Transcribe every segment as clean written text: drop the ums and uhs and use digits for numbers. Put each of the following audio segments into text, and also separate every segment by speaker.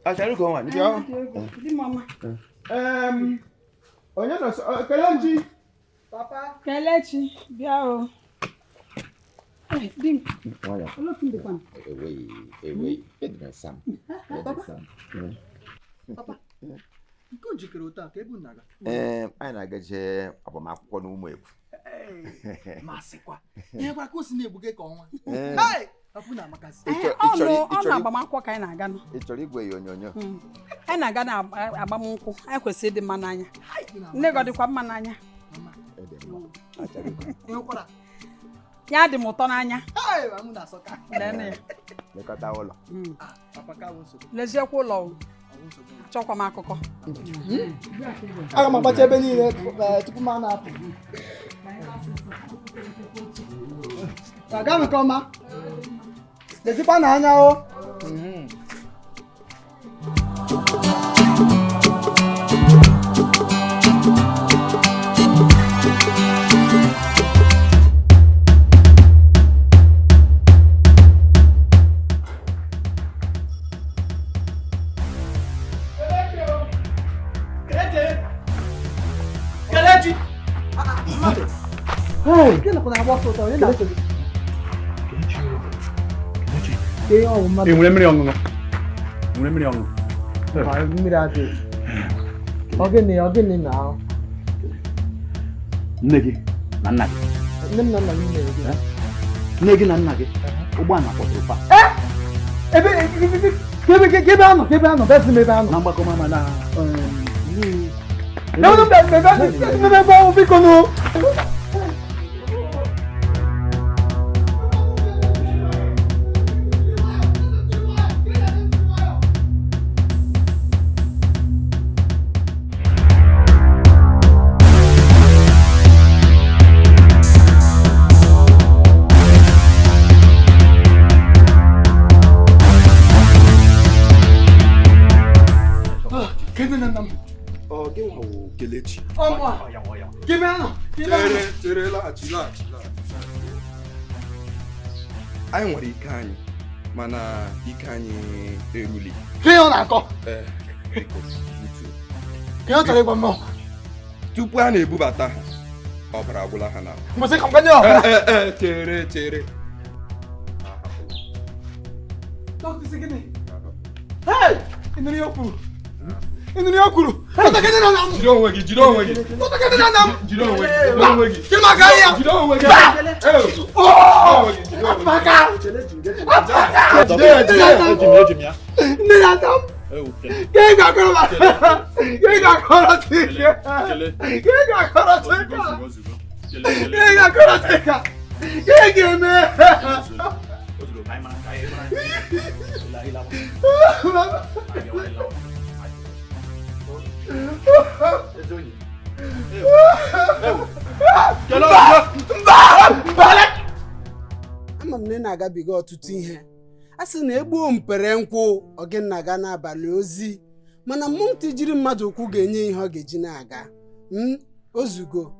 Speaker 1: Acharugo nwaanyị bịa.
Speaker 2: Di m ọma.
Speaker 1: Onye nọ nso? Kelechi.
Speaker 3: Papa.
Speaker 2: Kelechi, bịa o. Di m.
Speaker 1: Nwayọ.
Speaker 2: Olee otu m dịkwa?
Speaker 1: Ewei, ewei, edere Sam.
Speaker 3: Papa. Nke o jikere otu a ka ebe unu na-aga?
Speaker 1: Ee, anyị na-agaje agbamakwụkwọ n'ụmụ egwu.
Speaker 3: Masịkwa. Ihe kwa ka o si na-egbuke ka ọnwa.
Speaker 2: Ọ na agbamakwụkwọ ka anyị na-aga nọ.
Speaker 1: Ị chọrọ igwe ya onyonyo?
Speaker 2: Anyị na-aga na agbamnkwụ, anyị kwesịrị ịdị mma n'anya. Nne gị ọ dịkwa mma n'anya? Ya dị m ụtọ n'anya.
Speaker 1: Lekọta ụlọ.
Speaker 2: Leziekwa ụlọ. Achọkwa m akụkọ.
Speaker 3: Aga m agbacha ebe niile tupu m na-apụ. Aga m nke ọma. Lezikwa n'anya o. Kelechi!
Speaker 4: Ị nwere mmiri ọṅụṅụ? Nwere mmiri ọṅụṅụ?
Speaker 3: Mmiri adịghị. Ọ gịnị, ọ gịnị na ahụ?
Speaker 4: Nne gị na nna gị.
Speaker 3: Nne m na nna m mere gị.
Speaker 4: Nne gị na nna gị. Ụgbọala kpọtụrụ fa.
Speaker 3: Ebe ebe anọ, ebe anọ, bezi m ebe anọ.
Speaker 4: Na mgbakọ mama na.
Speaker 3: Ebe ahụ biko nụ.
Speaker 5: Kelechi.
Speaker 3: Chere,
Speaker 5: laghachi. Anyị nwere ike anyị, mana ike anyị eruli.
Speaker 3: Ihe ọ na-akọ? Ihe ọ chọrọ ịgwa m?
Speaker 5: Tupu a na-ebubata ha, ọbara agwụla ha na. Chere, chere.
Speaker 3: Hey! Ị nụrụ ihe o kwuru? Ị nụrụ ihe o kwuru?
Speaker 5: Jide onwe gị, jide onwe gị. Jide onwe gị, jide onwe gị. Jide onwe gị.
Speaker 3: Nne na nna m. Ka ị ga-akọrọ m? Ka ị ga-akọrọ Chika? Ka ị ga-akọrọ Chika? Ka ị ga-akọrọ Chika? Ka ị ga-eme?
Speaker 6: Ama m na ị na-agabiga ọtụtụ ihe. A sị na egbuo mpere nkwụ ọ gị na-aga n'abalị ozi, mana mmụọ jiri mmadụ ụkwụ ga-enye ihe ọ ga-eji na-aga. Ozugo.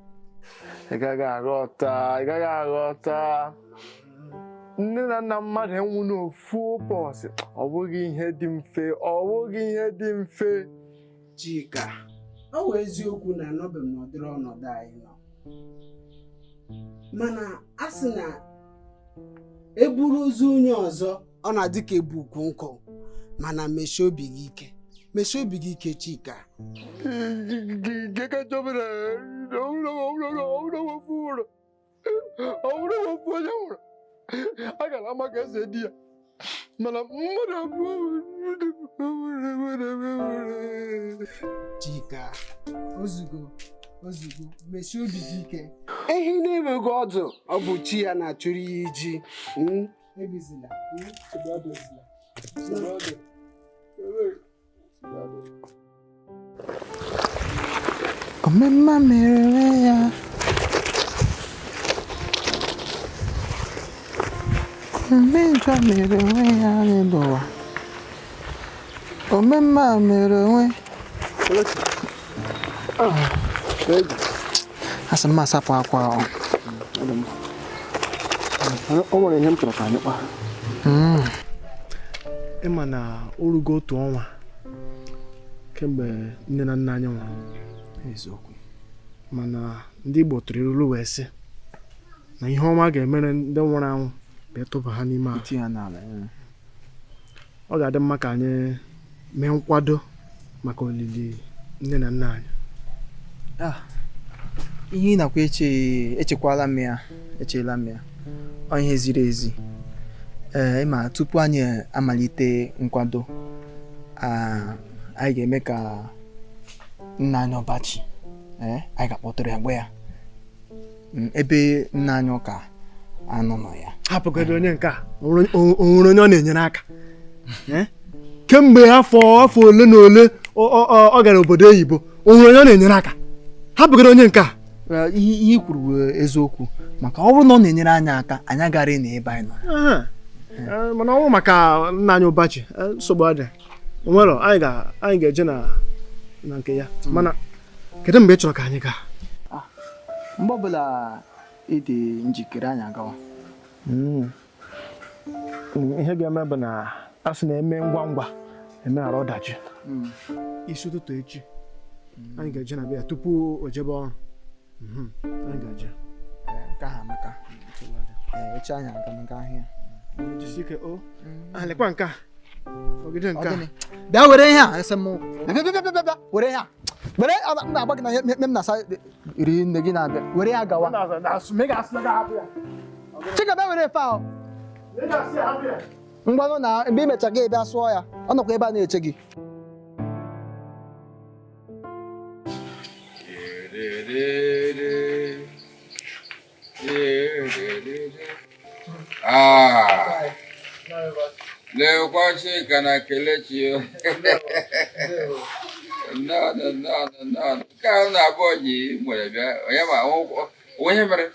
Speaker 7: Ị gaghị aghọta, ị gaghị aghọta. Nne na nna mmadụ enwu n'ofu ụbọchị, ọ bụghị ihe dị mfe, ọ bụghị ihe dị mfe.
Speaker 6: Chika, ọ wụ eziokwu na anọbeghị m n'ụdịrị ọnọdụ anyị nọ, mana a sị na eburu ozu onye ọzọ ọ na-adị ka ebu ukwu nkụ, mana mechie obi gị ike, mechie obi gị ike Chika.
Speaker 7: A gara ama ka esi di ya, mana mmadụ abụọ.
Speaker 6: Chika, ozugbo ozugbo, mechie obi gị ike. Ehi na-enweghị ọdụ, ọ bụ chi ya na-achụrụ ya iji. Ebizila.
Speaker 7: Omemma mere ya. Omejọ mere onwe ya n'ụwa. Omemma mere onwe. Asị m asapụ akwa ahụ.
Speaker 8: O nwere ihe m chọrọ ka anyị kpaa. Ịma na o rugo otu ọnwa
Speaker 3: Kemgbe nne na nna anyị nwụrụ.
Speaker 7: Eziokwu.
Speaker 3: Mana ndị Igbo tụrụ ilu wee sị na ihe ọma ga-emere ndị nwụrụ anwụ bụ ịtụba ha n'ime ala.
Speaker 7: Itinye ha n'ala.
Speaker 3: Ọ ga-adị mma ka anyị mee nkwado maka olili nne na nna anyị.
Speaker 7: Ihe ị nakwa eche, echekwala m ya, echeela m ya. Ọ ihe ziri ezi. Ee, ma tupu anyị amalite nkwado, anyị ga-eme ka nna anyị Ọbachi, ee, anyị ga-akpọtụrụ ya, gwa ya ebe nna anyị ụka anọ nọ ya.
Speaker 3: Hapụgodo onye nke a, o nwere onye ọ na-enyere aka. Kemgbe afọ ole na ole ọ gara obodo oyibo, o nwere onye ọ na-enyere aka. Hapụgodo onye nke a.
Speaker 7: Ihe i kwuru bụ eziokwu, maka ọ bụrụ na ọ na-enyere anyị aka, anyị agaghị na ebe anyị nọ.
Speaker 3: Mana ọ bụrụ maka nna anyị Ụbachi, nsogbu adị. Onwero, anyị ga-eje na nke ya. Mana kedu mgbe ị chọrọ ka anyị gaa?
Speaker 7: Mgbe ọbụla ị dị njikere, anyị agawa.
Speaker 3: Ihe ga-eme bụ na a sị na-eme ngwa ngwa emeghara ọdachi. Isi ụtụtụ echi anyị ga-eje na be ya tupu o jebe ọrụ. Anyị ga-eje.
Speaker 7: Nke ahụ amaka. Echi anyị aga na ahịa.
Speaker 3: Jisike o. Lekwa nke a. Ogide nke a.
Speaker 7: Bịa were ihe a, ese m. Bịa bịa bịa bịa were ihe a. Were m na-agba gị na ihe m na-asa iri nne gị na-abịa. Were ya gawa. Chika bịa were efe ahụ. Ngwanụ na mgbe imecha gị bịa sụọ ya. Ọ nọkwa ebe a na-eche gị.
Speaker 8: Lekwa Chika na Kelechi. No. Nke ahụ na-abụọ ji nwere bịa, onye ma onye mere?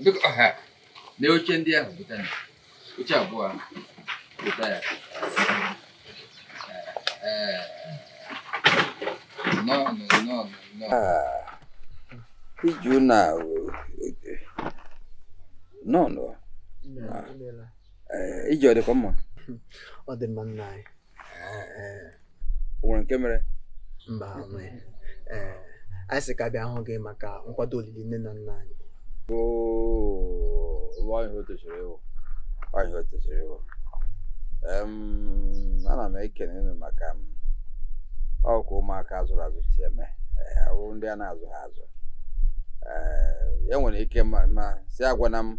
Speaker 8: Biko, lee oche ndị ahụ bute ya. Oche abụọ bute ya. No. Iju na no. Iji ọ dịkwa mma?
Speaker 7: Ọ dị mma nna anyị.
Speaker 8: O nwere nke mere?
Speaker 7: Mba, anyị sị ka bịa hụ gị maka nkwado olili nne na nna anyị.
Speaker 8: Ana m ekene unu maka ọkwa ụmụaka azụrụ azụ si eme, ọ ndị a na-azụ ha azụ. E nwere ike ma si agwana m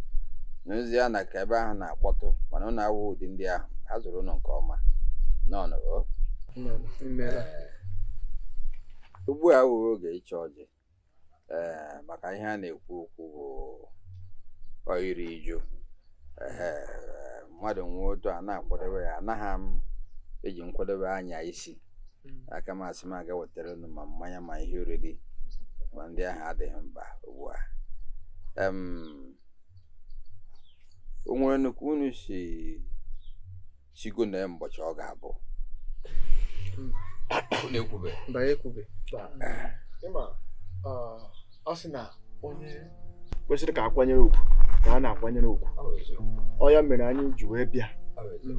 Speaker 8: n'ozi ya na ka ebe ahụ na-akpọtụ, mana ụnụ awụ ụdị ndị ahụ ha zụrụ ụnụ nke ọma. Ugbu a awụghị oge ịchọ ọjị, maka ihe a na-ekwu okwu bụ iri iju. Mmadụ nwee otu a na-akwadebe ya, anaghị m eji nkwadebe anya isi. Aka m asị m aga wetara unu ma mmanya ma ihe oriri, ma ndị ahụ adịghị mkpa ugbu a. O nwere nnukwu unu si sigo na ya mbọchị ọ ga-abụ. Unu ekwube.
Speaker 7: Mba, ekwube.
Speaker 3: Ịma, ọ sị na onye kwesịrị ka akwanyere ugwu ka a na-akwanyere ugwu. Ọ ya mere anyị ji wee bịa,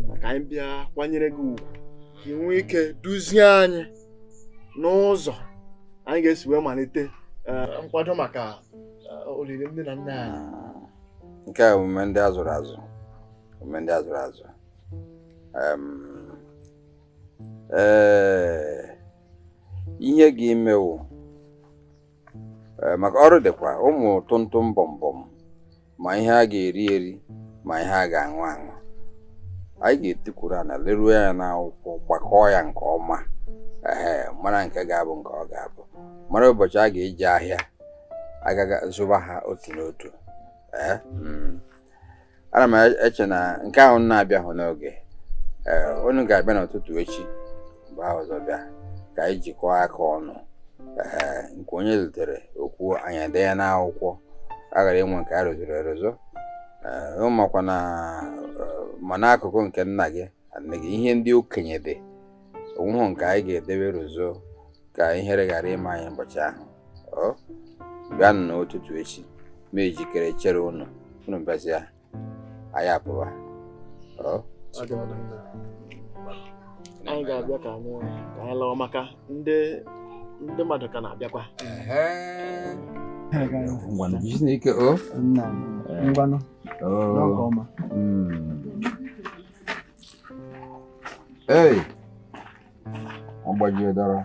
Speaker 3: maka anyị bịa kwanyere gị ugwu ka ị nwee ike duzie anyị n'ụzọ anyị ga-esi wee malite nkwado maka olili nne na nna anyị.
Speaker 8: Nke a omume ndị azụrụ azụ, omume ndị azụrụ azụ. Ihe ga-emewo maka ọrụ dịkwa ụmụ tụmtụm bọmbọm, ma ihe a ga-eri eri ma ihe a ga-aṅụ aṅụ. Anyị ga-etikwuru ana leruo ya n'akwụkwọ, gbakọọ ya nke ọma, mara nke ga-abụ nke ọ ga-abụ, mara ụbọchị a ga-eji ahịa agaghị zụba ha otu n'otu. Ana m eche na nke ahụ na-abịahụ n'oge. Unu ga-abịa n'ụtụtụ echi mgbe ahụ ọzọ bịa ka anyị jikọọ aka ọnụ. Nke onye zutere okwu anyị ede ya n'akwụkwọ, a ghara inwe nke a rụzuru erụzụ. Makwa na ma n'akụkụ nke nna gị na nne gị, ihe ndị okenye dị onweghị nke anyị ga-edebe rụzo ka ihere ghara ịma anyị ụbọchị ahụ. Bịanụ n'ụtụtụ echi, ma ejikere chere unu, unu bịazịa anyị apụba.
Speaker 3: Anyị ga-abịa ka anyị lawa maka ndị mmadụ ka na-abịakwa.
Speaker 8: Ngwanụ Chineke o.
Speaker 4: Ngwanụ. N'oge ọma.
Speaker 8: Ee. Ọ gbajie dọrọ.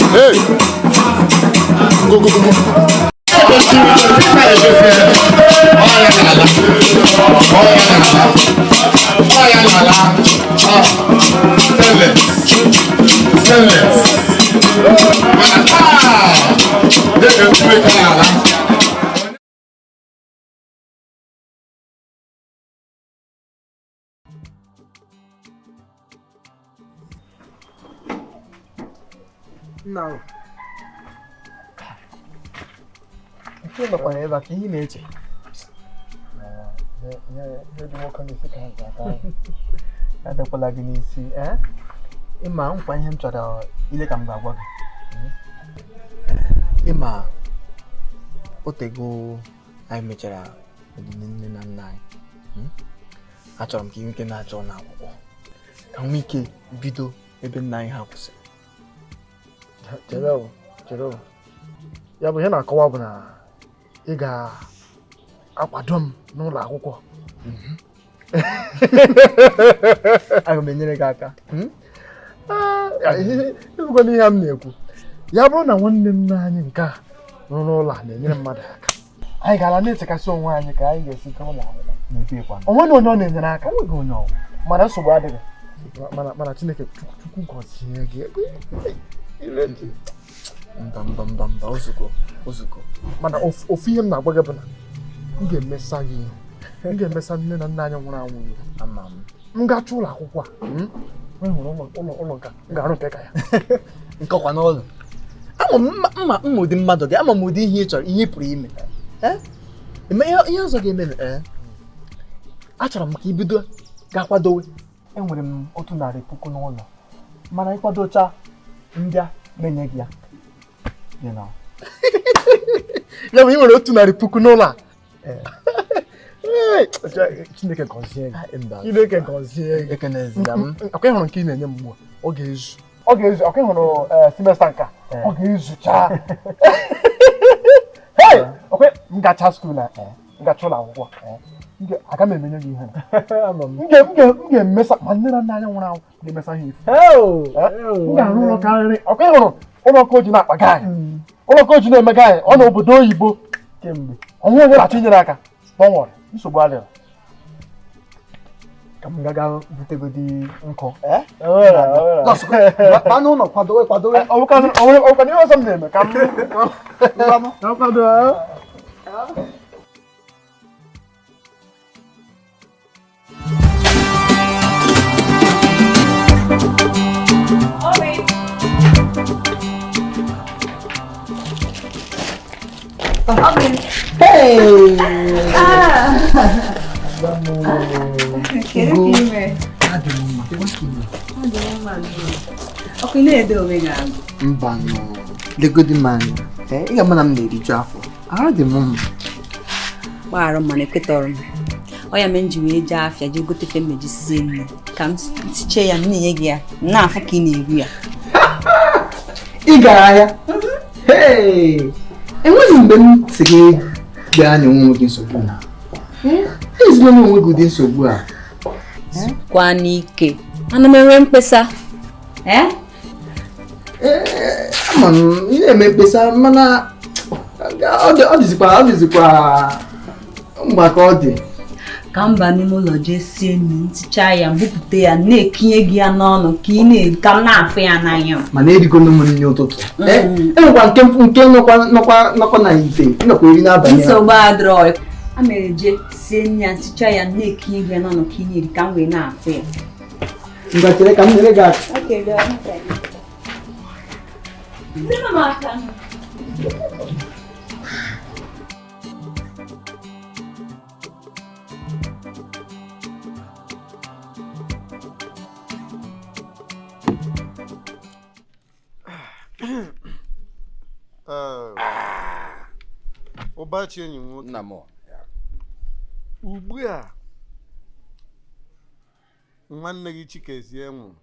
Speaker 9: Hey! Go, go, go, go.
Speaker 7: No. Nke nọkwara ebe a ka ihe na-eche. Adakwala gị n'isi, ịma nkwa ihe m chọrọ ile ka m ga-agwa gị. Ịma otego anyị mechara ọdịnihu nne na nna anyị. Achọrọ m ka ike na-achọ n'akwụkwọ ka m nwee ike bido ebe nna anyị ha kwụsịrị.
Speaker 3: Chere ya bụ ihe na-akọwa bụ na ị ga-akwado m n'ụlọ akwụkwọ.
Speaker 7: Aga m enyere gị aka.
Speaker 3: Ịbụkwana ihe m na-ekwu, ya bụrụ na nwanne nna anyị nke a nọ n'ụlọ a na-enyere mmadụ aka, anyị ga-ala na-echekasị onwe anyị ka anyị ga-esi gaa ụlọ akwụkwọ. Onwe na onye ọ na-enyere aka, mana nsogbu adịghị. Mana Chineke Chukwu gọzie gị.
Speaker 7: Mba mba mba mba, ozuko.
Speaker 3: Mana ofu ihe m na-agwa gị bụ na m ga-emesa gị ihu, m ga-emesa nne na nna anyị nwụrụ anwụ ihu. M gacha ụlọ akwụkwọ a, m hụrụ ụlọ nka, m ga-arụ nke ka ya.
Speaker 7: Nkọkwa n'ụlọ. Ama m ụdị mmadụ gị, ama m ụdị ihe ị chọrọ, ihe ị pụrụ ime. Ihe ọzọ ga-eme, achọrọ m ka i bido ga-akwadowe. Enwere m 100,000 n'ụlọ, mana ịkwadocha ndị a na-enye gị ya.
Speaker 3: Ya bụ ị nwere 100,000 n'ụlọ a? Chineke gọzie gị. Chineke gọzie gị. Ọkwa ị hụrụ nke ị na-enye m ugbu a, ọ ga-ezu. Ọ ga-ezu. Ọkwa ị hụrụ semesta nke a, ọ ga-ezucha. Ọkwa m gacha skuul a, m gacha ụlọ akwụkwọ, aga m emenye gị ihe. M ga-emesa ma nne na nna anyị nwụrụ anwụ, m ga-emesa ha ifu. M ga-arụ ụlọ karịrị. Ọkwa ị hụrụ ụlọ ka o ji na-akpa gaanyị, ụlọ ka o ji na-eme gaanyị, ọ na obodo oyibo kemgbe ọnwụ onye na-achọ inyere aka. Don't worry, nsogbu adịghị.
Speaker 7: Ka m gaga butegodi nkụ. N'ụlọ kwadowe kwadowe.
Speaker 3: Ọbụkwa ihe ọzọ m na-eme ka m kwado.
Speaker 7: Hey! Mba nọ, legodi m anya. Ị ga-ama na m na-eriju afọ. Ara dị m mma.
Speaker 10: Gbaghara m mana ekwetọrọ m. Ọ ya mere m ji wee jee afịa jee gote fe mmeji sie nri ka m tiche ya m na-enye gị ya m na-afụ ka ị na-eru ya.
Speaker 7: Ị gara ahịa? Hey! Enweghị mgbe m si gị bịa na onwe gị nsogbu na. Ezigbo na onwe gị ụdị nsogbu a.
Speaker 10: Zukwa n'ike. Ana m enwe mkpesa.
Speaker 7: Ama m ị na-eme mkpesa mana ọ dịzikwa mgba ka ọ dị.
Speaker 10: Ka m baa n'ime ụlọ jee sie nri, ntichaa ya, mbupụta ya, na-ekinye gị ya n'ọnụ ka ị na ka m na-afụ ya n'anya.
Speaker 7: Mana erigolo m nri ụtụtụ. Enwekwa nke nke nọkwa na ite, nnọkwa eri n'abalị.
Speaker 10: Nsogbu adịrọ. A ma eje sie nri ya, sichaa ya, na-ekinye gị ya n'ọnụ ka ị na-eri ka m wee na-afụ ya.
Speaker 7: Ngwa chere ka m nyere gị aka.
Speaker 10: Okay, bịa. Nne m aka.
Speaker 9: Ụbachi enyi m nwoke.
Speaker 8: Nna m.
Speaker 9: Ugbu a nwanne gị Chikezie nwụrụ,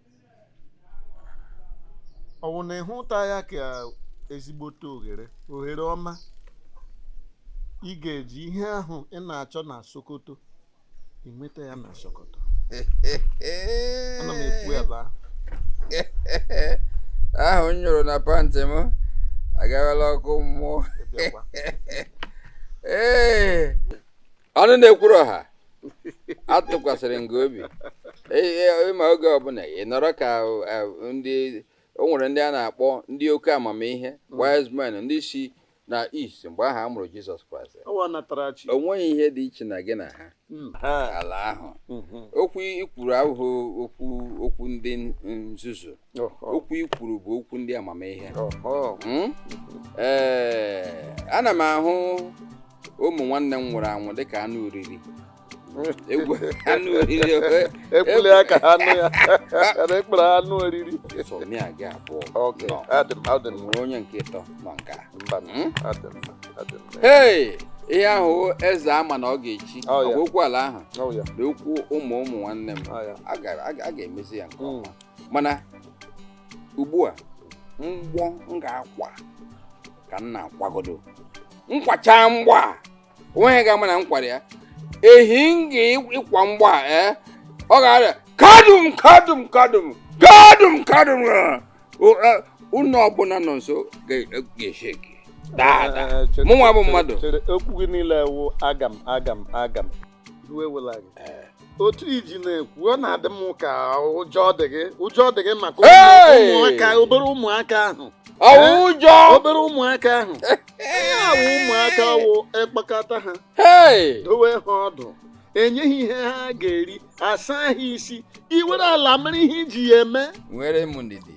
Speaker 9: ọ wụ na ịhụta ya ka ezigbote ohere ọma ị ga-eji ihe ahụ ị na-achọ na Sokoto enweta ya na Sokoto. Ana m ekwu ebe ahụ.
Speaker 8: Ahụ m nyụrụ na pantị m agawala ọkụ mmụọ. Ee, ọnụ na-ekwuru ọha atụkwasịrị nga obi. Ịma oge ọbụla ị nọrọ ka ndị o nwere ndị a na-akpọ ndị oke amamihe, wise men, ndị si na East mgbe ahụ a mụrụ Jizọs Kraịst. O nweghị ihe dị iche na gị na ha ala ahụ. Okwu ikwuru abụghị okwu ndị nzuzu. Okwu ikwuru bụ okwu ndị amamihe. Ee, ana m ahụ ụmụ nwanne m nwụrụ anwụ dịka anụ oriri. Anụ oriri
Speaker 9: ekwule aka anụ ya ekpere anụ oriri.
Speaker 8: Sọmịa gị abụọ nwere onye nke ịtọ nọ nke a. Hei, ihe ahụ eze ama na ọ ga-echi ọ bụ okwu ala ahụ na okwu ụmụ ụmụ nwanne m a ga-emezi ya nke ọma. Mana ugbu a mgbọ m ga-akwa ka m na-akwagodo nkwacha mgbọ a onweghị ga-ama na m kwara ya. Ehi m ga-ịkwa mgbọ a ọ ga-arịa kadum kadum kadum kadum kadum. Ụnọ ọbụla nọ nso ga-esheki daa. Mụnwa bụ mmadụ.
Speaker 9: Okwu gị niile wụ agam agam agam. Otu iji na-ekwu ọ na-adị m ka ụjọ dị gị, ụjọ dị gị maka ụmụaka, obere ụmụaka ahụ.
Speaker 8: Ụjọ
Speaker 9: obere ụmụaka ahụ. Ya wụ ụmụaka wụ ịkpakọta ha, dowe ha ọdụ, enyeghị ihe ha ga-eri, asa ha isi, iwere ala mere ihe iji ya eme.
Speaker 8: Nwere m ndidi.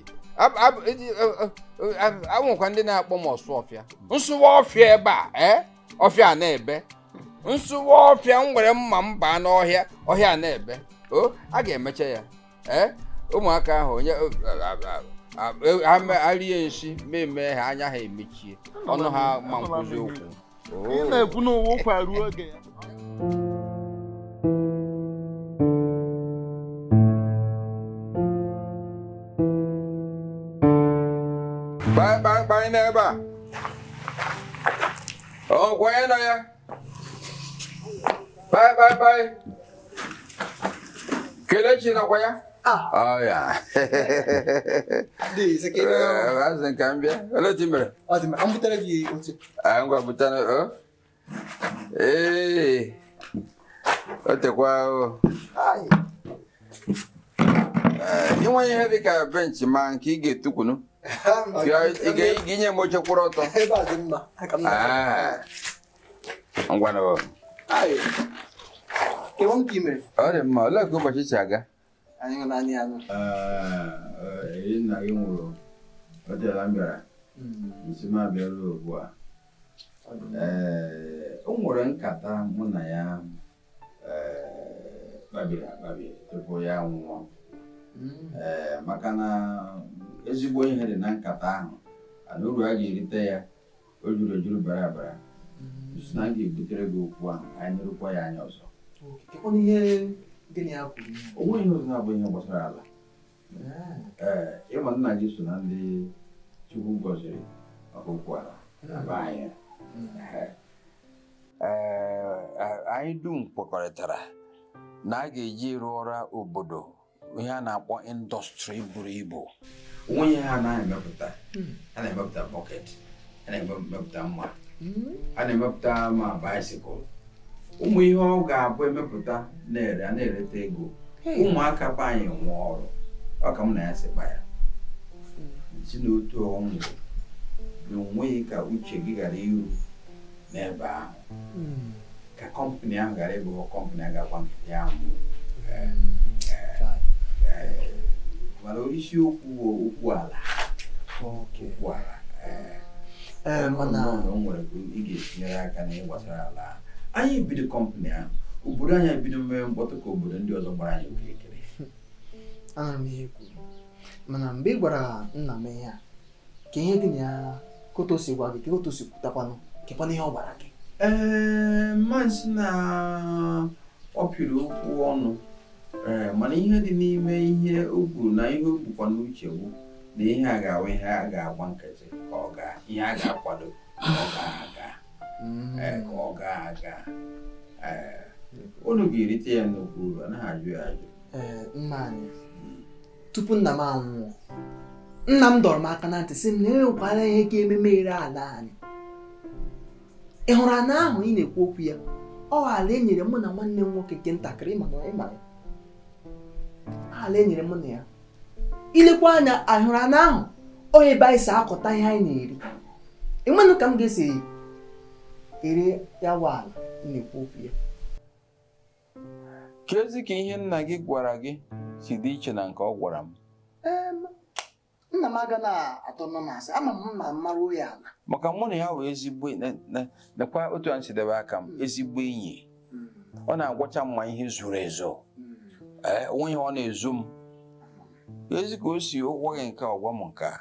Speaker 8: Anwụkwa ndị na-akpọ m ọsụ ọfịa. Nsụwa ọfịa ebe a, ọfịa na-ebe. Nsụwa ọfịa m nwere mma m baa n'ọhịa, ọhịa na-ebe. O, a ga-emecha ya. Ụmụaka ahụ onye ha rie nshi mee ha anya ha emechie ọnụ ha ma nkwụzi okwu.
Speaker 9: Ị na-ekwu n'ụwa ụkwa ruo oge ya.
Speaker 8: Banye n'ebe a. Ọ kwanye nọ ya. Bye bye bye. Kelechi nọkwa ya? Oh ya. Azị ka m bịa. Olee otu i mere?
Speaker 7: Ọ dị mma, m butere gị oche.
Speaker 8: Ngwa butere. Ee. O tekwa o. Ị nweghị ihe dị ka benchị ma nke ị ga-etukwunu. Ị ga-enye m oche kwụrụ ọtọ.
Speaker 7: Ebe a dị mma.
Speaker 8: Ngwa na. Ọ dị mma, olee ka ụbọchị si aga?
Speaker 7: Anyị naanị anụ.
Speaker 8: Nna gị nwụrụ ọ dịla m bịara nsi m abịaruo ugbu a. O nwere nkata mụ na ya kpabiri akpabi tupu ya nwụọ. Maka na ezigbo ihe dị na nkata ahụ na uru a ga-erite ya o juru ejuru bara abara. Si na m ga-ebutere gị okwu ahụ ka anyị nụrụkwa ya anya ọzọ. O nweghị ihe ọzọ na-abụ ihe gbasara ala. Ee, ịma nna gị so na ndị Chukwu gọziri maka okwu ala na be anyị. Ee, anyị dum kwekọrịtara na a ga-eji rụọra obodo ihe a na-akpọ indọstrị buru ibu. Onwe ihe ha na-emepụta, a na-emepụta bọket, a na-emepụta mma, a na-emepụta ma baisikụl. Ụmụ ihe ọ ga-abụ emepụta na-ere a na-ereta ego. Ụmụaka be anyị nwee ọrụ. Ọ ka m na ya si kpa ya si n'otu ọnwụ na onweghị ka uche gị ghara iru n'ebe ahụ. Ka kọmpanị ahụ ghara ịbụ kọmpanị a ga-agwa nkịtị ahụ. Mana isiokwu bụ okwu ala. Okwu ala.
Speaker 7: Mana
Speaker 8: o nwere ka ị ga-etinyere aka n'ihe gbasara ala. Anyị bido kọmpanị ahụ, obodo anyị ebido mee mkpọtụ ka obodo ndị ọzọ gbara anyị okirikiri.
Speaker 7: Anụrụ m ihe kwuru, mana mgbe ị gwara nna m ihe a, ka ihe gị na ya ka otu o si gwa gị, ka otu o si kwutakwanụ, kekwanụ ihe ọ gwara gị?
Speaker 8: Ee, mmasị na ọ pịrị okwu ọnụ. Ee, mana ihe dị n'ime ihe o kwuru na ihe o bukwa n'uche bụ na ihe a ga-awụ ihe a ga-agba nkịtị ka ọ gaa, ihe a ga-akwado ka ọ gaa aga. Ee, ka ọ gaa aga. Ee, unu ga-erite ya nnukwu uru, anaghị ajụ ya ajụ.
Speaker 7: Ee, nna anyị, tupu nna m anwụọ, nna m dọrọ m aka na ntị sị m na enwekwara ihe ga-eme meghere ala anyị. Ị hụrụ ala ahụ ị na-ekwu okwu ya? Ọ ala e nyere mụ na nwanne m nwoke nke ntakịrị, ịma na ịma ya. Ala e nyere mụ na ya. Ilekwa anya, ahụrụ ala ahụ, ọ ebe anyị si akọta ihe anyị na-eri. Enwenụ ka m ga-esi ere ya wa ala m na-ekwu okwu ya.
Speaker 8: Keezi ka ihe nna gị gwara gị si dị iche na nke ọ gwara m?
Speaker 7: Nna m aga na-atọ nọ m asị, ama m ma mmaruo ya ala.
Speaker 8: Maka mụ na ya wee ezigbo nekwa otu anyị si debe aka m, ezigbo enyi. Ọ na-agwacha m ma ihe zuru ezu. Ee, onwe ihe ọ na-ezu m. Ezi ka o si ụgwọ gị nke ọgwa m nke a.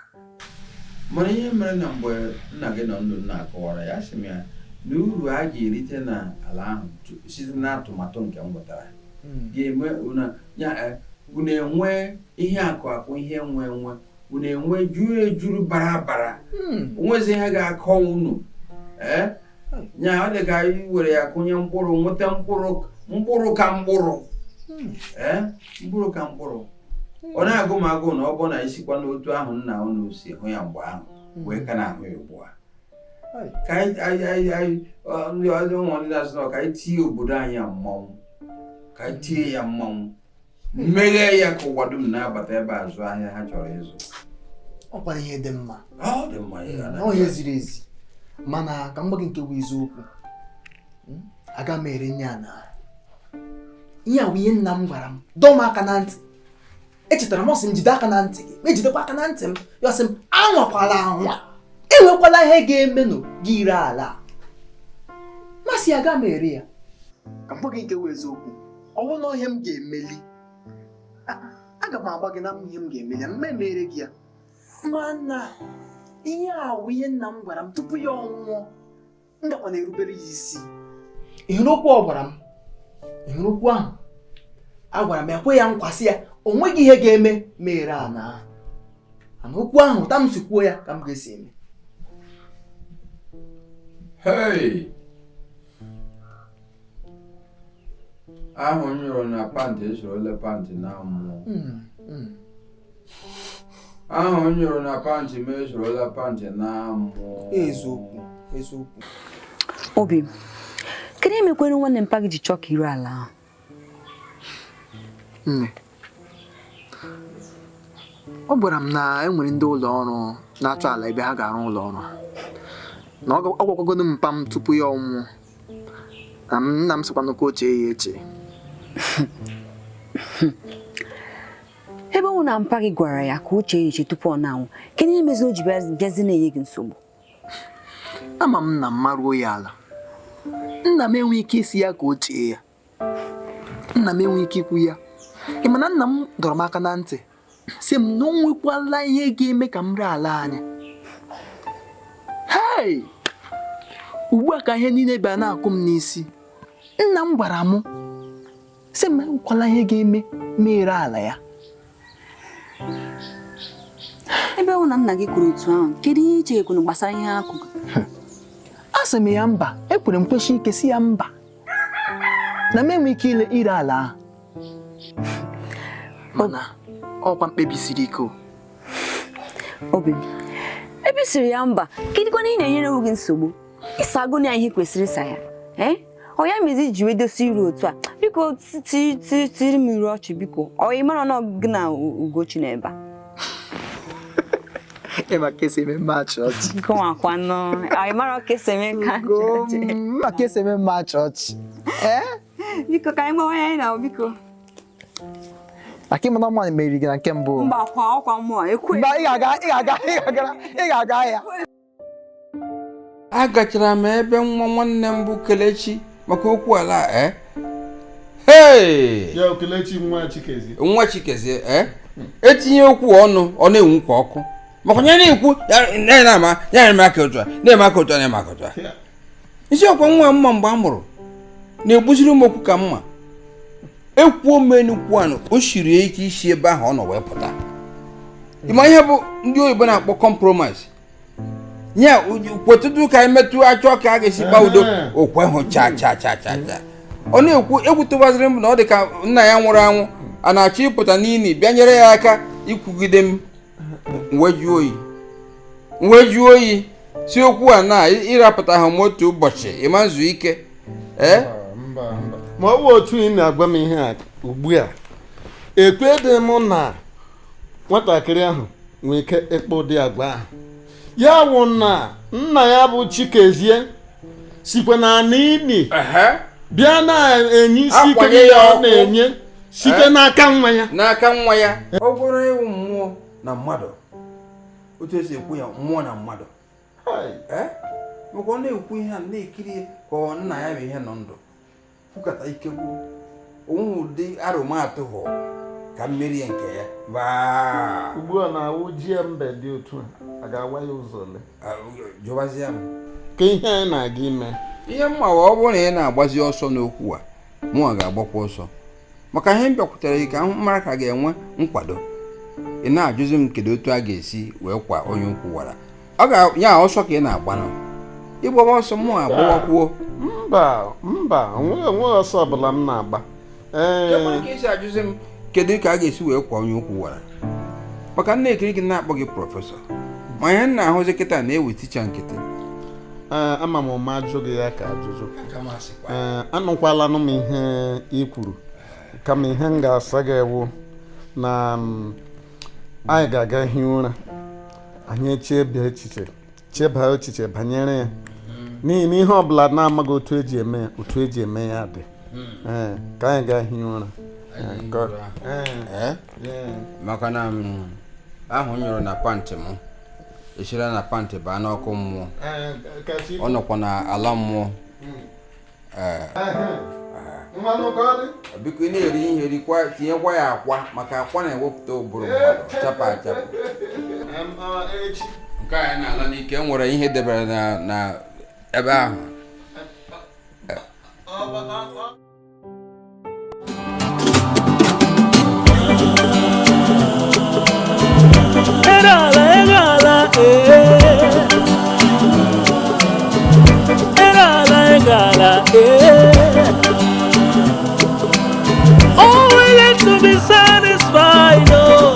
Speaker 8: Mana ihe mere na mgbe nna gị nọ ndụ na-akọwara ya, sị m ya na uru a ga-erite na ala ahụ site n'atụmatụ nke m nwetara ga-eme unu enwe ihe akụ akụ, ihe nwe nwe, unu enwe juru ejuru bara bara, onwezi ihe ga-akọ unu. Ee, nya ọ dị ka anyị were ya kụnye mkpụrụ, nweta mkpụrụ, mkpụrụ ka mkpụrụ. Ee, mkpụrụ ka mkpụrụ. Ọ na-agụ m agụụ na ọ bụ na isikwa n'otu ahụ nna unu si hụ ya mgbe ahụ wee ka na-ahụ ya ugbu a. Ka anyị ndị ụmụ ndị na-asị na ka anyị tie obodo anyị ya mmanwụ, ka anyị tie ya mmanwụ, meghee ya ka ụwa dum na-abata ebe azụ ahịa ha chọrọ ịzụ.
Speaker 7: Ọ kwara ihe dị mma.
Speaker 8: Ọ dị mma ya.
Speaker 7: Ọ ihe ziri ezi. Mana ka m gwa gị nke bụ eziokwu, aga m ere nye ana. Ihe a bụ ihe nna m gwara m, dọọ m aka na ntị. Echetara m, ọ sị m jide aka na ntị gị, ma ejidekwa aka na ntị m. Ya sị m anwakwala anwa, enwekwala ihe ga-emenụ gị ire ala. Masị aga m ere ya. Ka m gwa gị nke bụ eziokwu, ọ bụrụ na ihe m ga-emeli, aga m agba gị na ihe m ga-emeli ya, m emere gị ya. Mana ihe a bụ ihe nna m gwara m tupu ya ọ nwụọ, m gakwa na-erubere ya isi. Ị hụrụ okwu ọ gwara m? Ị hụrụ okwu ahụ? A gwara m ekwe ya nkwa sị ya o nweghị ihe ga-eme mere ana ahụ. Mana okwu ahụ ta m si kwuo ya ka m ga-esi eme.
Speaker 8: Hey! Ahụ m nyụrụ na pantị esorola pantị na mmụọ. Ahụ m nyụrụ na pantị m esorola pantị na mmụọ.
Speaker 7: Eziokwu, eziokwu.
Speaker 10: Obi, kedu ihe mekwere nwanne mpa gị ji chọọ ka ire ala ahụ?
Speaker 7: Nne, ọ gwara m na e nwere ndị ụlọ ọrụ na-achọ ala ebe ha ga-arụ ụlọ ọrụ ha. Na ọ gwakwagodu mpa m tupu ya ọnwụọ. Na nna m sịkwanụ ka o chee ya eche.
Speaker 10: Ebe ọ bụ na mpa gị gwara ya ka o chee ya eche tupu ọ na-anwụ, kedu ihe meziri o ji bịazi na-enye gị nsogbu?
Speaker 7: Ama m na m maruo ya ala. Nna m enweghị ike isi ya ka o chee ya. Nna m enweghị ike ikwu ya. Ị ma na nna m dọrọ m aka na ntị sị m na o nwekwala ihe ga-eme ka m ree ala anyị. Hei! Ugbu a ka ihe niile bịa na-akụ m n'isi. Nna m gwara m sị m enwekwala ihe ga-eme mere ala ya.
Speaker 10: Ebe ọ na nna gị kwuru otu ahụ, kedu ihe i chekwuru gbasara ihe ha kwuru?
Speaker 7: A sị m ya mba, ekwere m kwesị ike sị ya mba na m enweghị ike ire ala ahụ. Mana ọkwa mkpebi siri ike o.
Speaker 10: Obi, ebe i siri ya mba, kedụkwanụ ihe na-enyere onwe gị nsogbu? Ịsa agụ na ihe kwesịrị ịsa ya. Ọ ya mezi iji wee dosi iru otu a. Biko tiri m iru ọchị biko. Ọ ị mara na ọ gị na Ugochi nọ ebe a?
Speaker 7: Ị ma ka esi eme mma achị ọchị.
Speaker 10: Gụnwakwanụ. Ọ ị mara ka esi eme ka achị ọchị?
Speaker 7: Ma ka esi eme mma achị ọchị.
Speaker 10: Biko ka anyị gbawa ya, anyị na biko.
Speaker 7: Aka ịma na mma meriri gị na nke mbụ.
Speaker 10: Mba, kwa ọkwa mmụọ ekwe.
Speaker 7: Mba, ị ga-aga, ị ga-aga, ị ga-aga, ị ga-aga ahịa.
Speaker 8: Agachara m ebe nwa nwanne m bụ Kelechi maka okwu ala a, eh? Hey!
Speaker 9: Ya Kelechi nwa Chikezie.
Speaker 8: Nwa Chikezie, eh? Etinye okwu ọnụ, ọ na-enwu ka ọkụ. Maka onye na-ekwu ya na-ama ya na-eme aka otu a, na-eme aka otu a, na-eme aka otu a. Isi ọkwa nwa mma mgbe a mụrụ na-egbuziri m okwu ka mma. Ekwuo m enukwu anụ, o siri ike isi ebe ahụ ọ nọ wee pụta. Ịma ihe bụ ndị oyibo na-akpọ compromise. Nya kwetụtụ ka anyị metụ achọ ka a ga-esi kpa udo, okwe hụ cha cha cha cha cha. Ọ na-ekwu egwu tụbaziri m na ọ dị ka nna ya nwụrụ anwụ a na-achọ ịpụta n'ili bịa nyere ya aka ikwugide m. Wee jụọ oyi si okwu a na ịrapụta ha m otu ụbọchị ịma nzu ike. Ee,
Speaker 9: ma ọ bụ otu ị na-agwa m ihe a ugbu a, ekwedị m na nwatakịrị ahụ nwee ike ịkpọ ụdị agwa ahụ. Ya wụ na nna ya bụ Chikezie sikwa na n'ili bịa na-enye isi ike ya ọ na-enye site n'aka nwa ya.
Speaker 8: N'aka nwa ya. Ọ bụrụ ịwụ mmụọ na mmadụ, otu esi ekwu ya mmụọ na mmadụ. Maka ọ na-ekwu ihe a na-ekiri ka ọ nna ya bụ ihe nọ ndụ kwukata ike gwụ onwe ụdị arụmatụ hụ ka mmeri nke ya baa.
Speaker 9: Ugbu a na-awụ ji mbe dị otu a ga-awa ya ụzọ ole?
Speaker 8: Jụbazie m
Speaker 9: ka ihe anyị na-aga ime.
Speaker 8: Ihe mma ọ bụrụ na ị na-agbazi ọsọ n'okwu a, mụnwa ga-agbakwa ọsọ. Maka ihe m bịakwutere gị ka m mara ka ga-enwe nkwado. Ị na-ajụzi m kedu otu a ga-esi wee kwa onye ukwu wara. Ọ ga-ya ọsọ ka ị na-agbanụ. Ịgbaba ọsọ mụ agbawakwuo.
Speaker 9: Mba, mba, onweghị ọsọ ọbụla m na-agba.
Speaker 8: Ee, ka esi ajụzi m kedu ka a ga-esi wee kwa onye ukwu wara. Maka nna ekiri gị na-akpọ gị prọfesọ. Ma ihe m na-ahụzi kịta na-ewe ticha nkịtị.
Speaker 9: Ee, ama m ụma ajụ gị ya ka ajụjụ. Ee, anụkwalanụ m ihe ị kwuru. Kama ihe m ga-asa gị ewu na anyị ga-aga hie ụra. Anyị cheba echiche banyere ya. N'ihi na ihe ọbụla na-amaghị otu eji eme ya, otu eji eme ya dị. Ee, ka anyị gaa hie ụra.
Speaker 8: Maka na ahụ nyụrụ na pantị m esira na pantị baa n'ọkụ mmụọ. Ọ nọkwa na ala mmụọ. Biko ị na-eri ihe rikwa tinyekwa ya akwa maka akwa na-ewepụta ụbụrụ mmadụ chapụ achapụ. Nke anyị na-ala n'ike nwere ihe debere na ebe ahụ.
Speaker 11: Oh, we need to be satisfied, oh.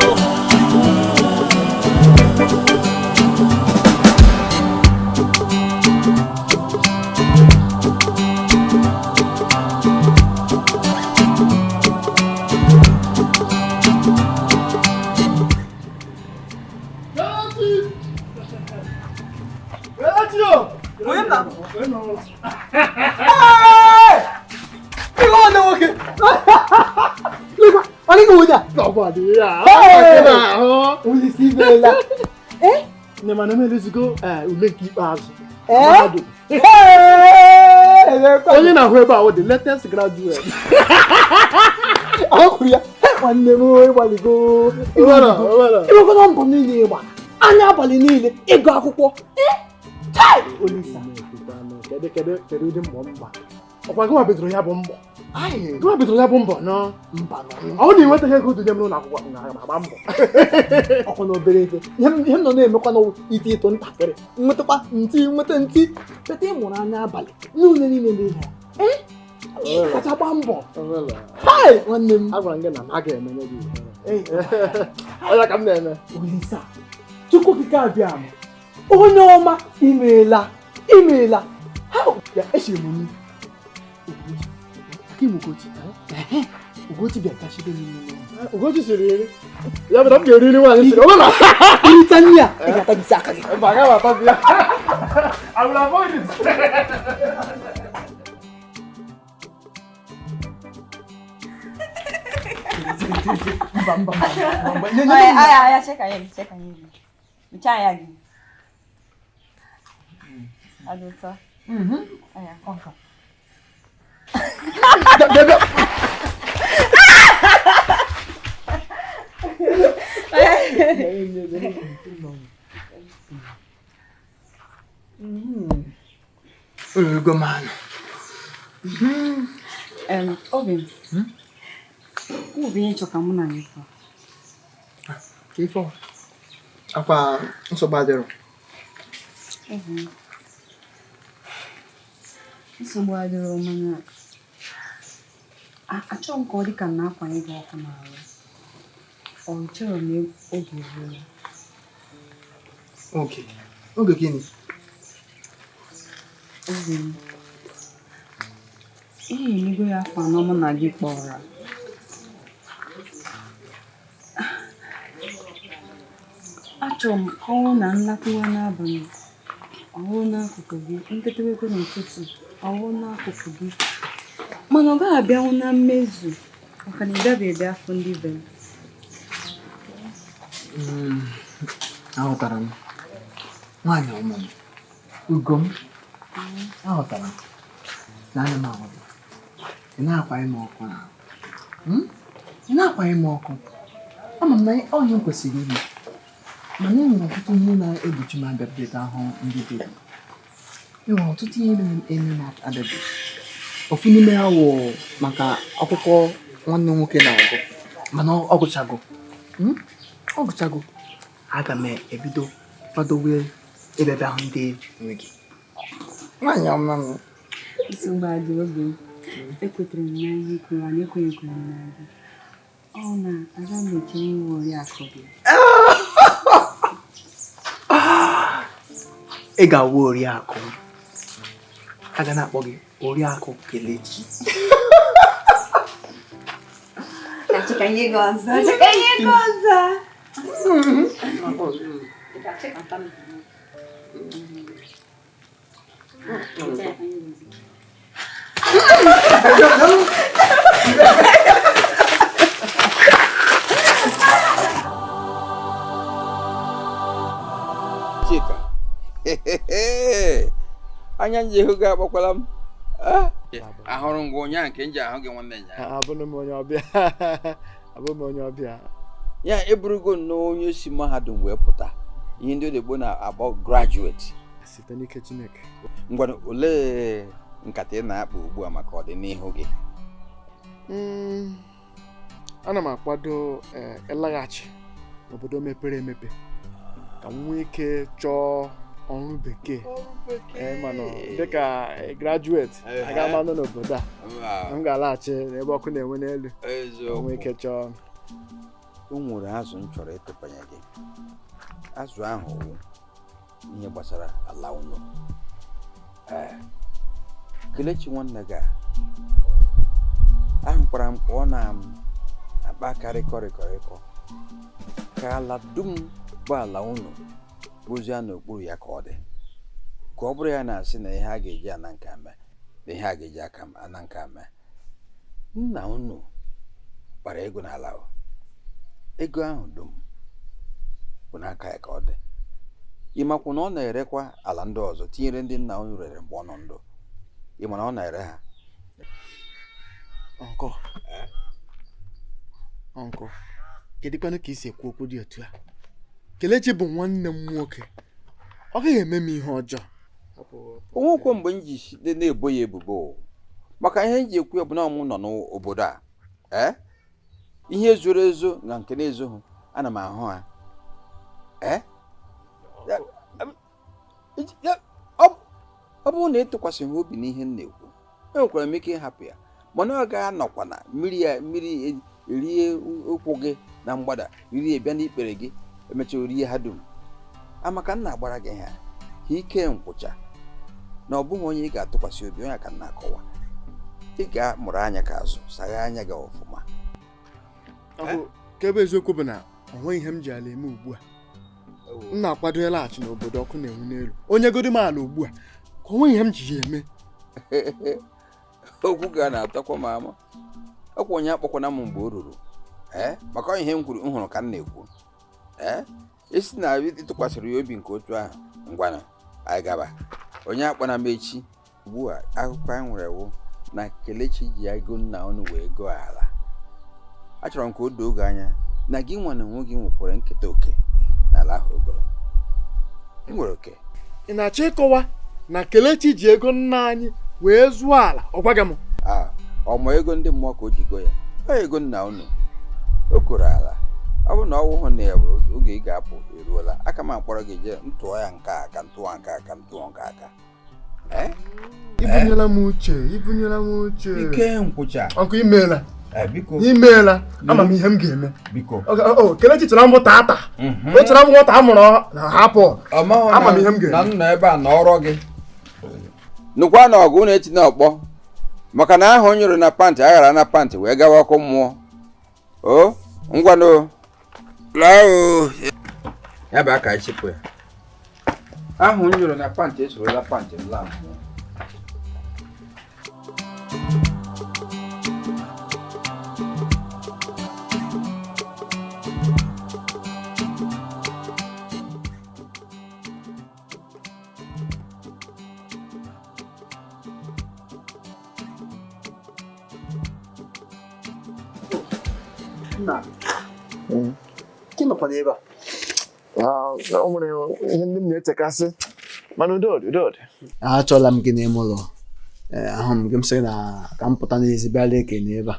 Speaker 3: Onye na-ahụ ebe a the latest graduate.
Speaker 7: Nwanne m ịgbaligo ịgbakọta mbọ niile ịgba anya abalị niile ịgụ akwụkwọ.
Speaker 3: Olisa, kedu ụdị mbọ mgba? Ọkwa gịnwa bidoro ya bụ mbọ. Gịnwa bidoro ya bụ mbọ nọ.
Speaker 7: Mba nọ.
Speaker 3: Ọ na ịnwetaghị ego dunye m n'ụlọ akwụkwọ m na-agba mbọ.
Speaker 7: Ọkwa na obere ife. Ihe m nọ na-emekwa na ite ịtụ ntakịrị. Nwetakwa ntị nweta ntị. Cheta ịmụrụ anya abalị. N'ule niile n'ihe. Ee? Kacha gba mbọ. Hai! Nwanne m.
Speaker 3: Agwara m gị na m agaghị emenye gị ihe. Ọ ya ka m na-eme.
Speaker 7: Olisa, Chukwu okike abịa ama. Onye ọma imeela. Imeela. Ha! Ya echiri m nri. Ugochi, Ugochi bịa kachide n'ime.
Speaker 3: Ugochi siri nri. Ya bụ na m ga-eri nri nwaanyị siri. Ọ na.
Speaker 7: Irita nri a, ị ga-atabisi aka gị.
Speaker 3: Mba, agaghị m atabi ya. I will avoid it.
Speaker 7: Mba, mba, mba.
Speaker 10: Aya, aya, cheka ya, cheka ya. Mechaa ya gị. Ọ dị ụtọ. Aya.
Speaker 7: Bịa, bịa. Ugo man.
Speaker 10: Obi m. Ọ bụ ihe nchọ ka mụ na gị kọọ.
Speaker 7: Ka ife ọ? Akwa nsogbu adịrọ.
Speaker 10: Obi m. Nsogbu adịrọ, mana achọghị m ka ọ dị ka m na-akwanye gị ọkụ n'ahụ. Ọ chọrọ m oge eruola.
Speaker 7: Oge? Oge gịnị?
Speaker 10: Obi m. Ihe emego ya afọ 4 mụ na gị kpọrọ. Achọrọ m ka ọ bụrụ na nlakụwa n'abalị, ọ bụrụ n'akụkụ gị, ntetewekwa n'ụtụtụ, ọ bụrụ n'akụkụ gị. Mana ọ gaghị abịanwu na mmezu maka na ị bịabeghị bịa afụ ndị be m.
Speaker 7: Aghọtara m. Nwaanyị ọma m. Ugo m. Aghọtara m. Na anya m aghọta. Ị na-akwanye m ọkụ n'ahụ. Ị na-akwanye m ọkụ. Ama m na ọ ihe m kwesịrị ime. Mana e nwere ọtụtụ ihe na-egbochi m abịabịa ahụ ndị be gị. E nwere ọtụtụ ihe na-eme m abịabịa. Ofu n'ime ha wụ maka akwụkwọ nwanne m nwoke na-agụ. Mana ọ gụchago. Ọ gụchago. Aga m ebido kwadowe ịbịabịa hụ ndị nwe gị. Nwaanyị ọma m.
Speaker 10: Nsogbu adị obi m. Ekwetere m na ihe i kwuru, mana ekwenyekwara m na gị. Ọ na aga m echere iwe oriakụ gị.
Speaker 7: Ị ga-awụ oriakụ m. A ga na-akpọ gị Oriakụ Kelechi.
Speaker 10: Chika nye gị ọzọ. Chika nye gị ọzọ.
Speaker 8: Chika. Anya nje hụ gị akpọkwala m. Ahụrụ m gị ụnyaahụ nke m ji ahụ gị nwanne nya.
Speaker 3: Abụrụ m onye ọbịa. Abụrụ m onye ọbịa.
Speaker 8: Ya eburugo nnọọ onye si mahadum wee pụta. Ihe ndị oyibo na-akpọ graduate.
Speaker 3: Site n'ike Chineke.
Speaker 8: Ngwanụ, olee nkata ị na-akpa ugbu a maka ọdịnihu gị?
Speaker 3: Ana m akwado ịlaghachi n'obodo mepere emepe ka m nwee ike chọọ ọrụ bekee. Mana dịka graduate aga m anọ n'obodo a, m ga-alaghachi n'ebe ọkụ na-enwe n'elu. Nwee ike chọọ.
Speaker 8: O nwere azụ m chọrọ ịtụpanye gị. Azụ ahụ wụ ihe gbasara ala unu. Kelechi nwanne gị a, ahụkwara m ka ọ na-akpa karịkọrịkọrịkọ ka ala dum bụ ala unu bụzie n'okpuru ya ka ọ dị, ka ọ bụrụ ya na-asị na ihe a ga-eji ana nke mee na ihe a ga-eji aka ana nke mee. Nna unu kpara ego n'ala o. Ego ahụ dum bụ n'aka ya ka ọ dị. Ị makwa na ọ na-erekwa ala ndị ọzọ tinyere ndị nna unu rere mgbe ọ nọ ndụ. Ị ma na ọ na-ere ha?
Speaker 3: Ọnkụ, kedụkwanụ ka i si ekwu okwu dị otu a? Kelechi bụ nwanne m nwoke. Ọ gaghị eme m ihe ọjọọ.
Speaker 8: Onwekwe mgbe m ji na-ebo ya ebubo maka ihe m ji ekwu ya bụ na mụ nọ n'obodo a. Ihe zoro ezo na nke na-ezoghị ana m ahụ ha. Ọ bụrụ na ị tụkwasịghị obi n'ihe m na-ekwu, enwekwara m ike ịhapụ ya, mana ọ ga-anọkwa na mmiri ya mmiri erie ụkwụ gị na mgbada, rie bịa n'ikpere gị, emechaa rie ha dum. Amaka, nna agbara gị ha ka ike nkwụcha na ọ bụghị onye ị ga-atụkwasị obi, onye ka nna akọwa. Ị ga-amụrụ anya ka azụ, saghe anya gị ọfụma.
Speaker 3: Ka ebe eziokwu bụ na ọ nweghị ihe m ji ala eme ugbu a. M na-akwado ịlaghachi n'obodo ọkụ na-enwu n'elu. Onye godi m ala ugbu a, ka ọ nweghị ihe m ji ya eme.
Speaker 8: Okwu ga na-atọkwa m ama. Ọkwa onye akpọkwana m mgbe o ruru. Ee, maka ihe m kwuru m hụrụ ka m na-ekwu. Ee, isi na ịtụkwasịrị ya obi nke otu ahụ, ngwana anyị gaba. Onye akpọna m echi. Ugbu a akụkọ anyị nwere wụ na Kelechi ji ego nna unu wee goo ala. Achọrọ m ka o doo gị anya na gị nwa na onwe gị nwekwara nketa oke n'ala ahụ ogoro. Ị nwere oke.
Speaker 3: Ị na-achọ ịkọwa na Kelechi ji ego nna anyị wee zụọ ala, ọ gwaghị m?
Speaker 8: Ọ ma ego ndị mmụọ ka o ji go ya. Ọ ego nna unu. O koro ala. Ọ bụ na ọ wụhụ na ya bụ oge ị ga-apụ eruola. Aka m akpọrọ gị jee ntụọ ya nke a ka ntụọ nke a ka ntụọ nke aka.
Speaker 3: Ibunyela m uche, ibunyela m uche.
Speaker 8: Ike nkwụcha.
Speaker 3: Ọkụ imeela.
Speaker 8: Biko.
Speaker 3: Imeela. Ama m ihe m ga-eme.
Speaker 8: Biko.
Speaker 3: Kelechi chọrọ m tata. O chọrọ m nwata a mụrụ na hapụ. Ama m ihe m ga-eme.
Speaker 8: Na m nọ ebe a nọrọ gị. Nụkwa na ọgụ na-eti n'ọkpọ. Maka na ahụ nyụrụ na pantị aghara na pantị wee gawa ọkụ mmụọ. O ngwanụ. Laa o. Ya bụ aka ịchịpụ ya. Ahụ nyụrụ na pantị esorola pantị m laa mmụọ.
Speaker 7: Gị nọkwa n'ebe a?
Speaker 3: O nwere ihe ndị m na-echekasị mana udo dị, udo dị.
Speaker 7: Achọla m gị n'ime ụlọ. Ahụ m gị m sị na ka m pụta n'ezi bịa lee ka ị n'ebe a.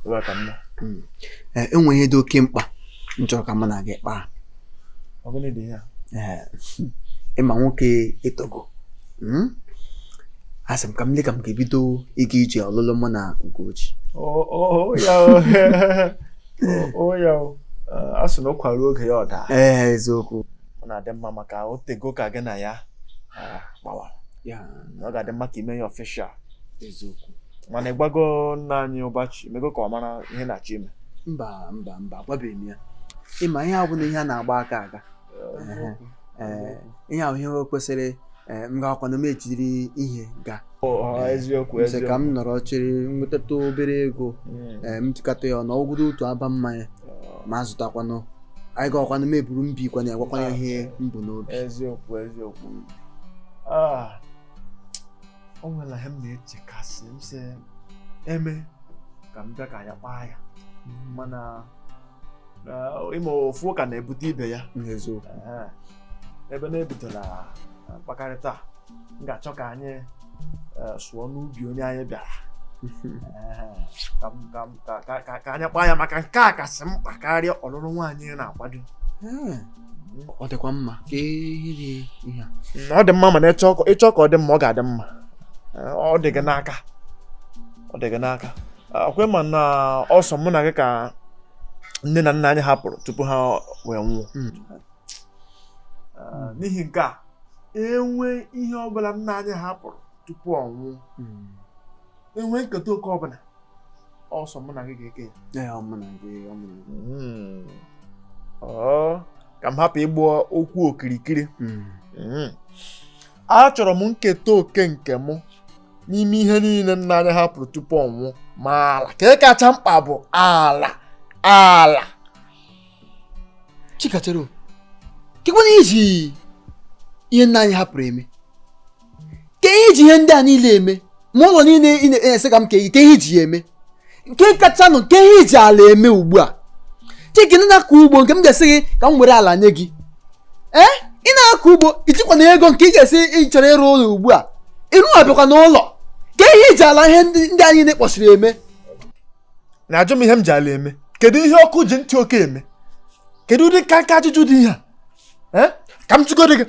Speaker 3: Ebe a ka m nọ.
Speaker 7: Enwe ihe dị oke mkpa m chọrọ ka mụ na gị kpaa.
Speaker 3: Ọ gịnị dị ihe a?
Speaker 7: Ịma nwoke etogo. Asị m ka m lee ka m ga-ebido ịga ije ọlụlụ mụ na Ugochi.
Speaker 3: O ya o. A sị na ọ kwara oge ya ọ daa.
Speaker 7: Ee, eziokwu.
Speaker 3: Ọ na-adị mma maka o tego ka gị na ya gbawara. Ọ ga-adị mma ka ime ya ọfishal.
Speaker 7: Eziokwu.
Speaker 3: Mana ịgwago nna anyị Ụbachi, emego ka ọ mara ihe na-achọ ime.
Speaker 7: Mba mba mba, agwabeghị m ya. Ịma ihe a bụ na ihe a na-agba aka aga. Ihe ahụ ihe kwesịrị m ga-akwana m ejiri ihe gaa.
Speaker 3: Eziokwu,
Speaker 7: eziokwu. Ka m nọrọ chịrị nwetata obere ego, m tụkata ya ọnụ ọgwụgwụ otu aba mmanya ma zụtakwanụ. Anyị ga-akwanụ m eburu mbi kwana ya gwakwana ihe m bụ n'obi.
Speaker 3: Eziokwu, eziokwu. O nwere ihe m na-echekasị m sị eme ka m bịa ka ya kpaa ya. Mana ịma ofu ụka na-ebute ibe ya.
Speaker 7: Eziokwu.
Speaker 3: Ebe na-ebidola mkpakọrịta, m ga-achọ ka anyị sụọ n'ubi onye anyị bịara. Ka anyị kpaa ya maka nke a kasị mkpa karịa ọlụlụ nwaanyị na-akwado.
Speaker 7: Ọ dịkwa mma ka ihe a.
Speaker 3: Ọ dị mma mana ịchọ ka ọ dị mma ọ ga-adị mma. Ọ dị gị n'aka. Ọ dị gị n'aka. Ọkwa ma na ọsọ mụ na gị ka nne na nna anyị hapụrụ tupu ha wee nwụọ. N'ihi nke a, enwe ihe ọbụla nna anyị hapụrụ tupu ọ nwụọ. Enwe nketa oke ọbụla ọsọ mụ na gị ga-eke ya. Ka m hapụ ịgba okwu okirikiri. Achọrọ m nketa oke nke mụ n'ime ihe niile nna anyị hapụrụ tupu ọ nwụọ. Ma ala ka ị kacha mkpa bụ ala. Ala.
Speaker 7: Chikatero, kekwana iji ihe nna anyị hapụrụ eme? Ke ihe iji ihe ndị a niile eme? Ma ụlọ niile ị na-ese ka m ke ihe iji ya eme? Nke kachanụ nke ihe iji ala eme ugbu a? Chike na-akọ ugbo nke m ga-esi gị ka m were ala nye gị. Ee, ị na-akọ ugbo ijikwana ego nke ị ga-esi ị chọrọ ịrụ ụlọ ugbu a. Ịrụ abịakwa n'ụlọ. Ke ihe iji ala ihe ndị anyị na-ekpọsiri eme?
Speaker 3: Na-ajụ m ihe m ji ala eme. Kedu ihe ọkụ ji ntị oke eme? Kedu ụdị nka nka ajụjụ dị ihe a? Ka m jụgoro gị,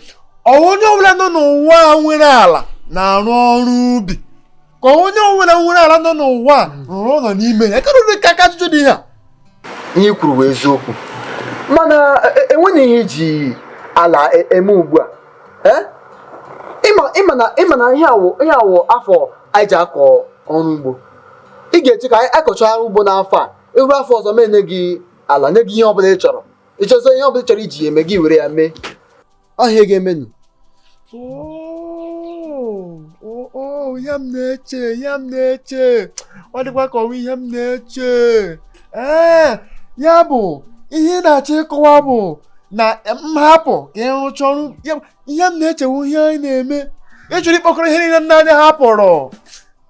Speaker 3: ọ onye ọbụla nọ n'ụwa nwere ala na-arụ ọrụ ubi? Ka onye ọbụla nwere ala nọ n'ụwa rụrụ ụlọ n'ime ya? Kedu ụdị nka nka ajụjụ dị ihe a?
Speaker 7: Ihe i kwuru bụ eziokwu. Mana enweghị ihe iji ala eme ugbu a. Ịma na ihe awụ afọ anyị ji akọ ọrụ ugbo. Ị ga-eche ka anyị akọchaa ọrụ ugbo n'afọ a. Eru afọ ọzọ mee nye gị ala, nye gị ihe ọbụla ị chọrọ. Ị chọzọ ihe ọbụla ị chọrọ iji eme gị were ya mee. Ọ ihe ga-emenụ.
Speaker 3: Ihe m na-eche, ihe m na-eche. Ọ dịkwa ka ọnwa ihe m na-eche. Ee, Ya bụ ihe ị na-achọ ịkọwa bụ na m hapụ ka ị rụchaa ọrụ ya, ihe m na-echewu ihe anyị na-eme. Ị chọrọ ịkpọkọrọ ihe niile nna anyị hapụrụ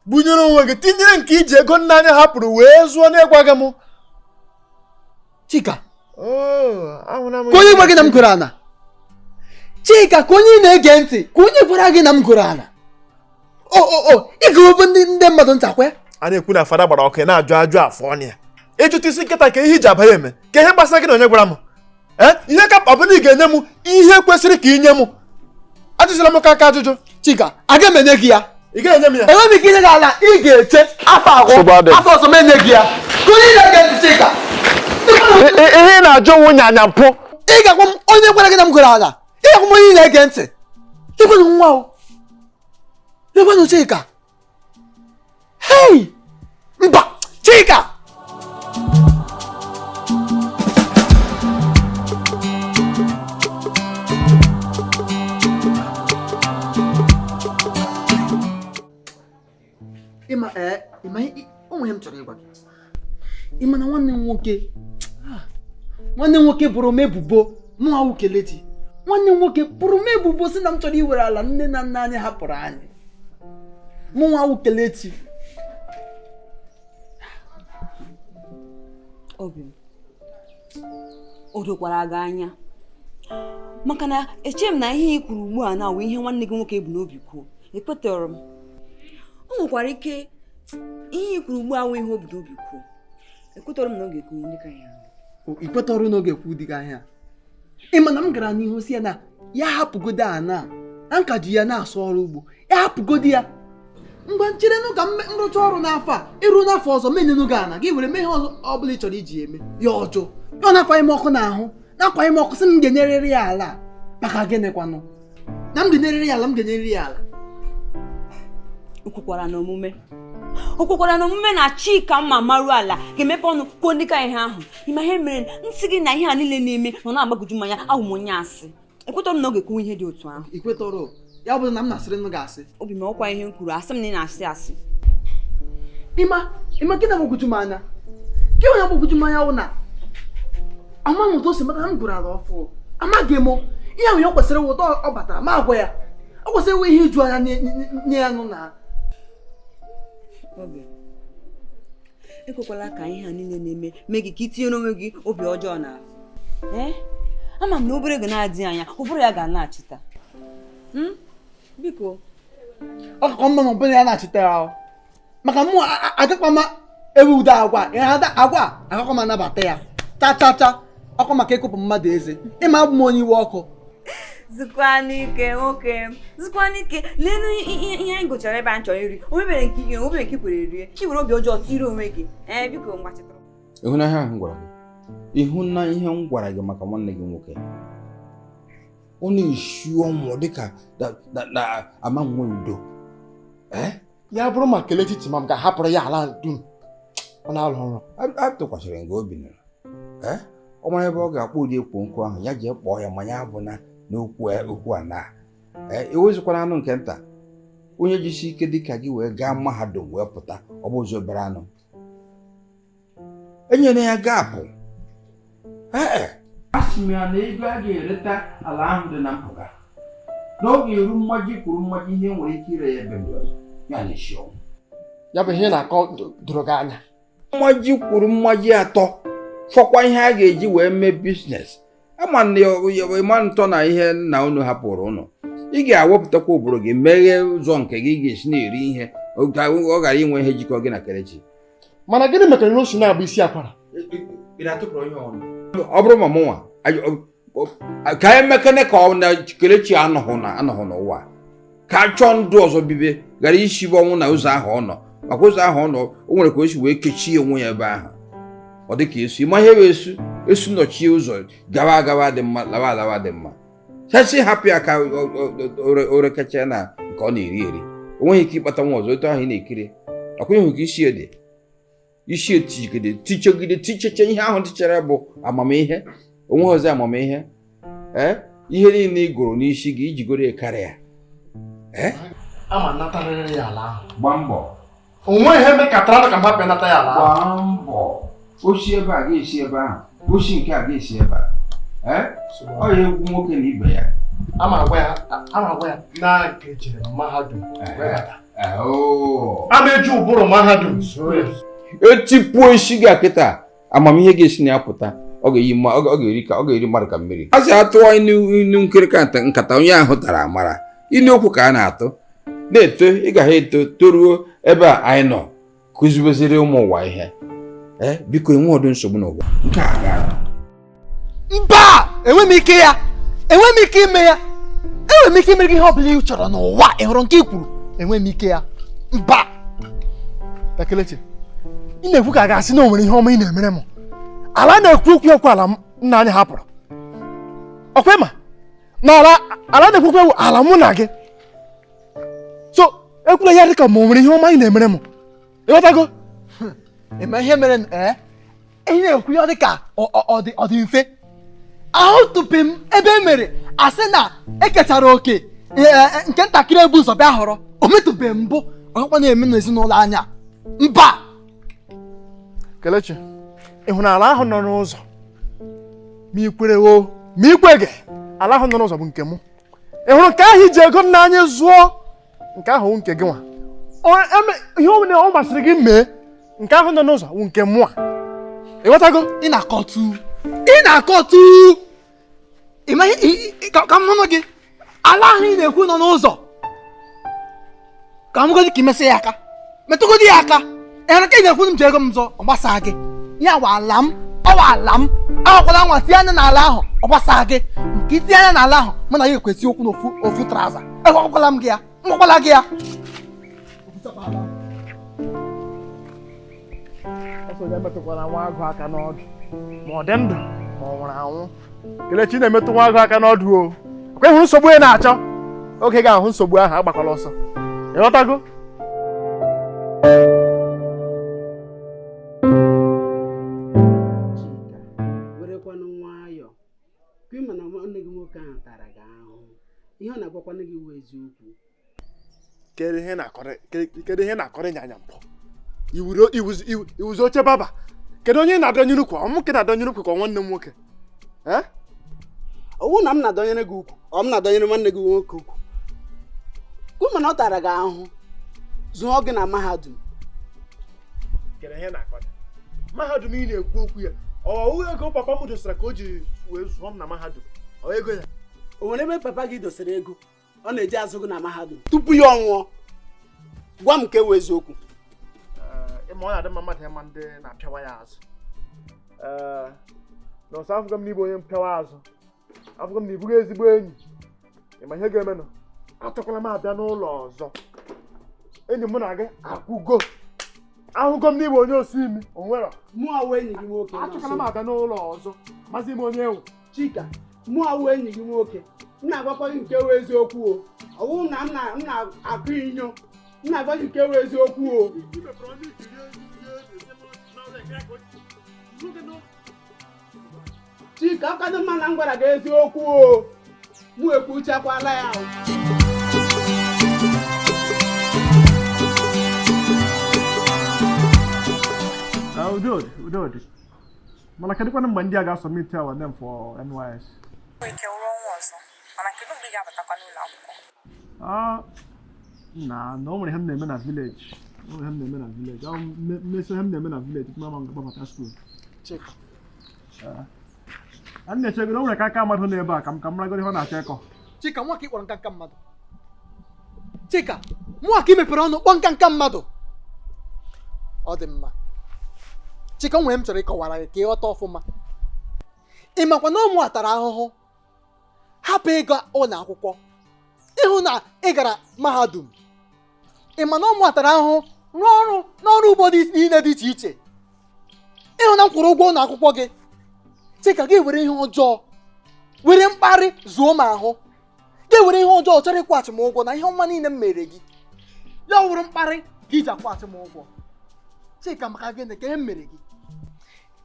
Speaker 3: bunyere onwe gị, tinyere nke iji ego nna anyị hapụrụ wee zụọ na-egwaghị m.
Speaker 7: Chika, ka onye gwa gị na m gụrụ ana? Chika, ka onye na-ege ntị, ka onye gwara gị na m gụrụ ana? O ị gụrụ ndị mmadụ nta kwe?
Speaker 3: A na-ekwu na fada gbara ọkụ, na-ajụ ajụ afọ ọnụ ya. Ịjụta isi nkịta ka ihe iji aba ya eme, ka ihe gbasara gị na onye gwara m. Ihe ka ọ bụ na ị ga-enye m ihe kwesịrị ka ị nye m. Ajụzila m ka aka ajụjụ.
Speaker 7: Chika, aga m enye gị ya.
Speaker 3: Ị ga-enye m ya?
Speaker 7: Enweghị m ike inye gị ala, ị ga-eche afọ agwụ, afọ ọzọ m enye gị ya. Ka onye na-ege ntị, Chika.
Speaker 3: Ihe ị na-ajụ nwunye anya mpụ.
Speaker 7: Ị ga-agwa m onye gwara gị na m gụrụ ala. Ị ga-agwa m onye na-ege ntị. Lekwanụ nwa o. Lekwanụ Chika. Hei! Mba! Chika! Ịma onwe m chọrọ ịgwa gị. Ịma na nwanne m nwoke bụrụ m ebubo mụ awụ Kelechi. Nwanne m nwoke bụrụ m ebubo sị na m chọrọ iwere ala nne na nna anyị hapụrụ anyị. Mụ awụ Kelechi.
Speaker 10: Obi m, o dokwara gị anya maka na eche m na ihe ị kwuru ugbu a na-awụ ihe nwanne gị nwoke bụ n'obi kwuo. Ekwetara m. O nwekwara ike ihe i kwuru ugbu a wụ ihe obi n'obi kwuo. Ekwetara m na ọ ga-ekwu ndị ka ya.
Speaker 7: I kwetara na ọ ga-ekwu dị ka ihe a? Ị ma na m gara n'ihu si ya na ya hapụgodo ana na nka ji ya na-asụ ọrụ ugbo, ya hapụgodo ya. Ngwa ncherenụ ka m rụcha ọrụ n'afọ a, ịrụ n'afọ ọzọ menyenụ gị ana gị were mee ihe ọzọ ọ bụla ị chọrọ iji eme. Ya ọjụ ọ na-akwanye m ọkụ n'ahụ, na-akwanye m ọkụ sị m ga-enyerịrị ya ala. Maka gịnị kwanụ? Na m ga-enyerịrị ya ala, m ga-enyerịrị ya ala.
Speaker 10: O kwekwara n'omume na Chika mma marụ ala ga-emepe ọnụ kwuo ndị ka ihe ahụ. Ịma ihe mere nsị gị na ihe a niile na-eme nọ na-agbagwoju mmanya, ahụ m onye asị. Ekwetara m na ọ ga-ekwu ihe dị otu ahụ.
Speaker 7: I kwetara? Ya bụ na m na-asịrị nụ ga-asị.
Speaker 10: Obi m ọkwa ihe m kwuru, asị m na ị na-asị asị.
Speaker 7: Ịma gị na-agbagwoju m anya. Gị onye agbagwoju m anya wụ na ama m otu o si mata na m gụrụ ala ọfụ. Amaghị m ihe ahụ ya kwesịrị wụ ụtọ ọ batara ma agwa ya. Ọ kwesịrị ịwụ ihe iju anya nye ya nụ na.
Speaker 10: Obi, ekwekwala ka ihe a niile na-eme mee gị ka itinye n'onwe gị obi ọjọọ na. Ama m na obere oge na-adịghị anya ụbụrụ ya ga na-achịta. Biko.
Speaker 7: Ọ kakwa mma na ọbụla ya na-achịta ya. Maka mụ agakwa m ewu udo agwa agwa agakwa m anabata ya. Cha cha cha. Ọkwa maka ịkụpụ mmadụ eze. Ịma abụ m onye iwe ọkụ.
Speaker 10: Zukwa n'ike nwoke m, zukwa n'ike. Lelu ihe anyị gụchara ebe anyị chọrọ iri. O mebere nke ihe, o mebere nke kwere rie. Ị were obi ọjọọ tiri onwe gị. Biko mgbachitara.
Speaker 8: Ịhụnanya ahụ m gwara gị. Ịhụna ihe m gwara gị maka nwanne gị nwoke. Ọ na-esi ọnwụ dịka na ama nwe udo.
Speaker 3: Ya bụrụ ma Kelechi chima m ga-ahapụrụ ya ala dum. Ọ na-alụ ọrụ.
Speaker 8: A tụkwasịrị gị obi na. Ọ mara ebe ọ ga-akpọ ụdị ekwo nkụ ahụ, ya jee kpọọ ya ma ya bụ na n'okwu a na ewezikwara anụ nke nta. Onye jisi ike dịka gị wee gaa mahadum wee pụta, ọ bụ ụzọ obere anụ. Enyere ya gaapụ. A sị m ya na ego a ga-ereta ala ahụ dị na mpụga na ọ ga-eru mmaji kwuru mmaji ihe nwere ike ire ya ebe ndị ọzọ. Ya na-esi ọnwụ.
Speaker 3: Ya bụ ihe na-akọ doro gị anya.
Speaker 8: Mmaji kwuru mmaji atọ fọkwa ihe a ga-eji wee mee biznes. Ama na ịma ntọ na ihe nna unu hapụrụ unu. Ị ga-awepụtakwa obodo gị meghee ụzọ nke gị ga-esi na-eri ihe ọ ghara inwe ihe jikọ gị na Kelechi.
Speaker 3: Mana gịnị mekara na o si na-agba isi akwara?
Speaker 8: Ọ bụrụ ma mụnwa ka emekene ka ọ na Kelechi anọghị n'ụwa ka a chọọ ndụ ọzọ bibe ghara isibe ọnwụ na ụzọ ahụ ọ nọ, maka ụzọ ahụ ọ nọ o nwere ka o si wee kechie onwe ya ebe ahụ. Ọ dị ka esu ịma ihe bụ esu esu nọchie ụzọ gawa agawa dị mma, lawa alawa dị mma. Chasị hapụ ya ka o rekecha na nke ọ na-eri eri. O nweghị ike ịkpata nwa ọzọ otu ahụ ị na-ekiri. Ọkwa ịhụ ka isi dị isi etigide tichegide ticheche ihe ahụ tichara bụ amamihe. Onwe ọzọ amamihe. Ihe niile ị gụrụ n'isi gị iji goro ya karịa.
Speaker 3: Ama natarịrị ya ala ahụ.
Speaker 8: Gbaa mbọ.
Speaker 3: Onwe ihe mekatara ka m hapụ ịnata ya ala ahụ.
Speaker 8: Gbaa mbọ. Oshi ebe a ga-esi ebe ahụ, oshi nke a ga-esi ebe a. Ee, ọ ya egwu nwoke na ibe ya.
Speaker 3: Ama agwa ya na ejere mahadum.
Speaker 8: A
Speaker 3: na-eji ụbụrụ mahadum soro ya.
Speaker 8: Etipuo isi gị a kịta, amamihe ga-esi na ya pụta. Ọ ga-eyi ọ ga-eri ka ọ ga-eri mmadụ ka mmiri. A sị atụọ inu nkịrịka nkata onye ahụ tara amara. Inu okwu ka a na-atụ. Na-eto, ị gaghị eto toruo ebe a anyị nọ kụzibeziri ụmụ ụwa ihe. Ee, biko enwe ọdụ nsogbu n'ụwa. Nke a gara.
Speaker 7: Mba! Enwe m ike ya! Enwe m ike ime ya! Enwe m ike imere gị ihe ọ bụla ị chọrọ n'ụwa. Ị hụrụ nke i kwuru? Enwe m ike ya. Mba!
Speaker 3: Kelechi, ị na-ekwu ka a ga-asị na o nwere ihe ọma ị na-emere m. Ala na-ekwu okwu ekwu ala nna anyị hapụrụ. Ọkwa ịma na ala na-ekwu okwu ala mụ na gị. So ekwula ya dịka ma o nwere ihe ọma ị na-emere m. Ịghọtago?
Speaker 7: Ị ma ihe mere ị na-ekwu ya dịka ọ dị mfe. Ahụtụpị m ebe e mere asị na ekechara oke nke ntakịrị ebu ụzọ bịa họrọ o metụbeghị mbụ ọkwa na-eme n'ezinụlọ anya. Mba!
Speaker 3: Kelechi, ị hụrụ ala ahụ nọ n'ụzọ? Ma ị kwere o, ma ị kweghị, ala ahụ nọ n'ụzọ bụ nke mụ. Ị hụrụ nke ahụ iji ego nna anyị zụọ, nke ahụ wụ nke gị nwa. Ihe ọ masịrị gị mee, nke ahụ nọ n'ụzọ wụ nke mụ a. Ị ghọtago?
Speaker 7: Ị na-akọtu. Ị na-akọtu. Ị maghị ka m nụnụ gị. Ala ahụ ị na-ekwu nọ n'ụzọ. Ka m godi ka ị mesị ya aka. Metụgodi ya aka. Ị hụrụ ka ị na-ekwu m ji ego m zụọ, ọ gbasaa gị. Ya wa ala m, ọ wa ala m. Awakwala nwa tinye anya n'ala ahụ, ọ gbasaa gị. Nke itinye anya n'ala ahụ, mụ na ya ekwesị okwu n'ofu ofu traza. Egwakwala m gị ya, ngwakwala gị ya.
Speaker 3: Ọsọ ya metụkwara nwa agụ aka n'ọdụ. Ma ọ dị ndụ ma ọ nwụrụ anwụ. Kelechi na-emetụ nwa agụ aka n'ọdụ o. Ọkwa ịhụrụ nsogbu ị na-achọ. Oge ga-ahụ nsogbu ahụ agbakwala ọsọ. Ị ghọtago?
Speaker 6: Werekwanụ nwayọọ. Kwe mana nwanne gị nwoke ahụ tara gị ahụhụ. Ihe ọ na-agwakwanụ gị wụ eziokwu.
Speaker 3: Kedu ihe na-akọrọ ịnyanya mpụ? Iwuzi oche baba. Kedu onye na-adọnyere ukwu? Ọ mụ ka na-adọnyere ukwu ka nwanne m nwoke?
Speaker 6: Ọ wụ na m na-adọnyere gị ukwu, ọ m na-adọnyere nwanne gị nwoke ukwu. Kwe mana ọ tara gị ahụhụ, zụọ gị na mahadum.
Speaker 3: Kedu ihe na-akọrọ? Mahadum ị na-ekwu okwu ya, ọ ego papa m dosara ka o ji wee zụọ m na mahadum. Ọ ego ya.
Speaker 6: O nwere ebe papa gị dosara ego ọ na-eji azụ gị na mahadum tupu ya ọ nwụọ? Gwa m ka e wee eziokwu.
Speaker 3: Ịma ọ na-adị mma mmadụ ịma ndị na-apịawa ya azụ. Nọọsụ, afụgo m n'ịbụ onye mpịawa azụ. Afụgo m na ịbụghị ezigbo enyi. Ịma ihe ga-emenụ? Achọkwala m abịa n'ụlọ ọzọ. Enyi mụ na gị akwụgo. Ahụgo m n'ịbụ onye osu imi, o nwere.
Speaker 6: Mụ awụ enyi gị nwoke.
Speaker 3: Achọkwala m abịa n'ụlọ ọzọ. Mazi m onye ewu.
Speaker 6: Chika, mụ awụ enyi gị nwoke. M na-agwakwa gị nke wụ eziokwu o. Ọ wụ na m na-akụ inyo. M na-agwa gị nke wụ eziokwu o. Chika, ọ kadị mma na m gwara gị eziokwu o. Mụ ekwuchakwala ya o.
Speaker 3: Udo dị. Mana kedụkwanụ mgbe ndị a ga-asọmiti our name for NYS?
Speaker 12: Mana kedu mgbe ị ga-abatakwa n'ụlọ akwụkwọ?
Speaker 3: Na o nwere ihe m na-eme na village. O nwere ihe m na-eme na village. Ọ mmesi ihe m na-eme na village tupu m gbabata school.
Speaker 7: Chika.
Speaker 3: A na-echegoro o nwere ka aka mmadụ n'ebe a ka m maragoro ihe ọ na-achọ ịkọ.
Speaker 7: Chika, nwa ka ị kpọrọ nka nka mmadụ. Chika, mụnwa ka ị mepere ọnụ kpọọ nka nka mmadụ. Ọ dị mma. Chika, nwere m chọrọ ịkọwara gị ka ị ghọta ọfụma. Ị makwa na ụmụ a tara ahụhụ hapụ ịga ụlọ akwụkwọ ịhụ na ị gara mahadum. Ị ma na ụmụ a tara ahụhụ rụọ ọrụ n'ọrụ ugbo niile dị iche iche ịhụ na m kwụrụ ụgwọ ụlọ akwụkwọ gị. Chika, gị were ihe ọjọọ were mkparị zuo m ahụ. Gị were ihe ọjọọ chọrọ ịkwụghachi m ụgwọ na ihe ọma niile m mere gị. Ya wụrụ mkparị ka iji akwụghachi m ụgwọ. Chika, maka gịnị ka ihe m mere gị?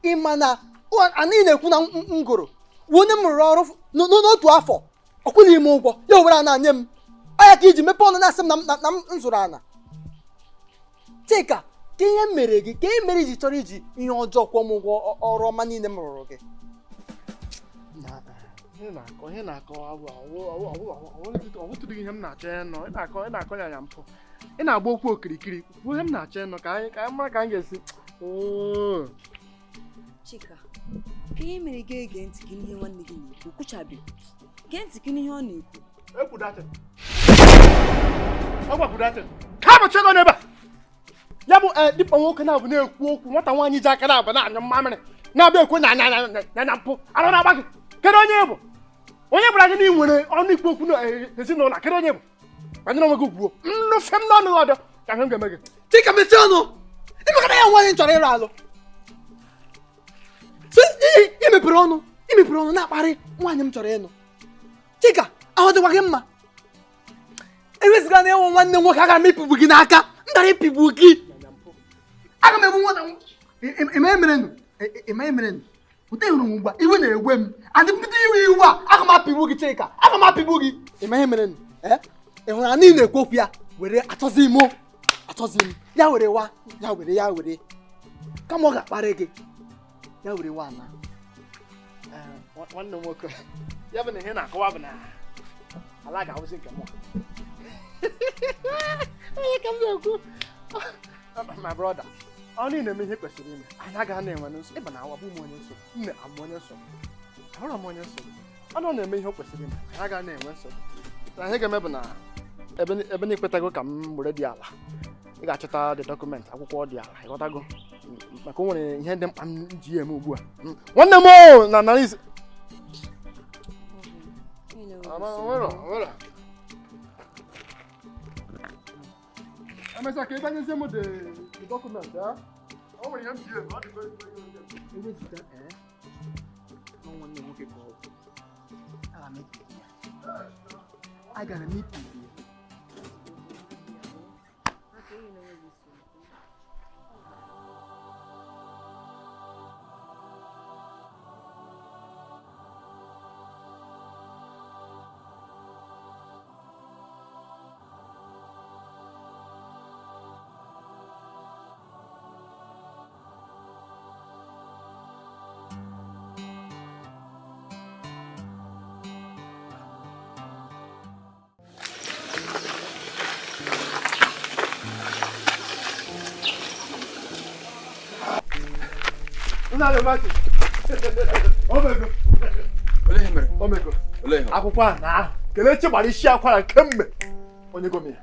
Speaker 7: Ị ma na anyị na-ekwu na m gụrụ onye m rụrụ ọrụ n'otu afọ ọ kwụghị m ụgwọ ya were ana nye m. Ọ ya ka iji mepee ọnụ na-asị m na m zụrụ ana. Chika, Ka ihe mere gị, ka ihe mere iji chọrọ iji ihe ọjọọ kwụọ m ụgwọ ọrụ ọma niile m rụrụ gị.
Speaker 3: Ihe na-akọ ọwụtụdịghị ihe m na-achọ ịnọ. Ị na-akọ ya anya mpụ. Ị na-agba okwu okirikiri. Kwuo ihe m na-achọ ịnọ ka anyị mara ka anyị ga-esi.
Speaker 10: Chika, ka ihe mere gị ege ntị gị n'ihe nwanne gị na-ekwu, kwuchabeghị. Gee ntị gị n'ihe ọ na-ekwu.
Speaker 3: Ka bụ chego n'ebe a. Ya bụ dịkpa nwoke na-abụ na-ekwu okwu nwata nwaanyị ji aka na-aba na-anyụ mmamịrị na-abịa ekwu na anya mpụ arụ na-agba gị. Kedu onye bụ? Onye gwara gị na ị nwere ọnụ ikwu okwu n'ezinụlọ? Kedu onye bụ? Banyere onwe gị kwuo. Nnụfe m n'ọnụ ọdọ ka ihe m ga-eme gị.
Speaker 7: Chika, mechie ọnụ. Ịmaka ya nwaanyị chọrọ ịrụ alụ. Ị mepere ọnụ na-akparị nwaanyị m chọrọ ịnụ. Chika, ahụ dịkwa gị mma. Ewezụga na ịnwụ nwanne m nwoke, aga m ịpịgbu gị n'aka. M gara ịpịgbu gị. Aga m egbu nwata m. Eme merenụ. Ute hụrụ m ugbu a, iwe na-egwe m. Adị mbido iwe iwe a, aga m apịgbu gị Chika. Aga m apịgbu gị. Eme merenụ. Ị hụrụ na ị na-ekwu okwu ya, were achọzi m. Achọzi m. Ya were wa, ya were, ya were. Kama ọ ga-akparị gị. Ya were wa na.
Speaker 3: Nwanne m nwoke, ya bụ na ihe na-akọwa bụ na ala ga-awụzi nke mụ. Ka m na-ekwu. My brother, ọ niile eme ihe kwesịrị ime. Anyị agaghị na-enwe nsogbu. Ịba na awa bụ ụmụ onye nsogbu. Nne amụ onye nsogbu. Ahụrụ m onye nsogbu. Ọ nọ na-eme ihe kwesịrị ime. Anyị agaghị na-enwe nsogbu. Na ihe ga-eme bụ na ebe na-ekwetago ka m were dị ala. Ị ga-achọta the document, akwụkwọ dị ala, ịghọtago. Maka o nwere ihe dị mkpa m ji eme ugbu a. Nwanne m o na 5. Emeka ka ị banyezie m the document, eh? O nwere ihe m ji eme, ọ dị very very urgent.
Speaker 7: Ewezụga na nwanne nwoke ka ọ bụ. Aga m ebibi ya. Agara m ibibi ya.
Speaker 3: Omego. Akwụkwọ a na Kelechi gbara isi akwara kemgbe onye gomi ya.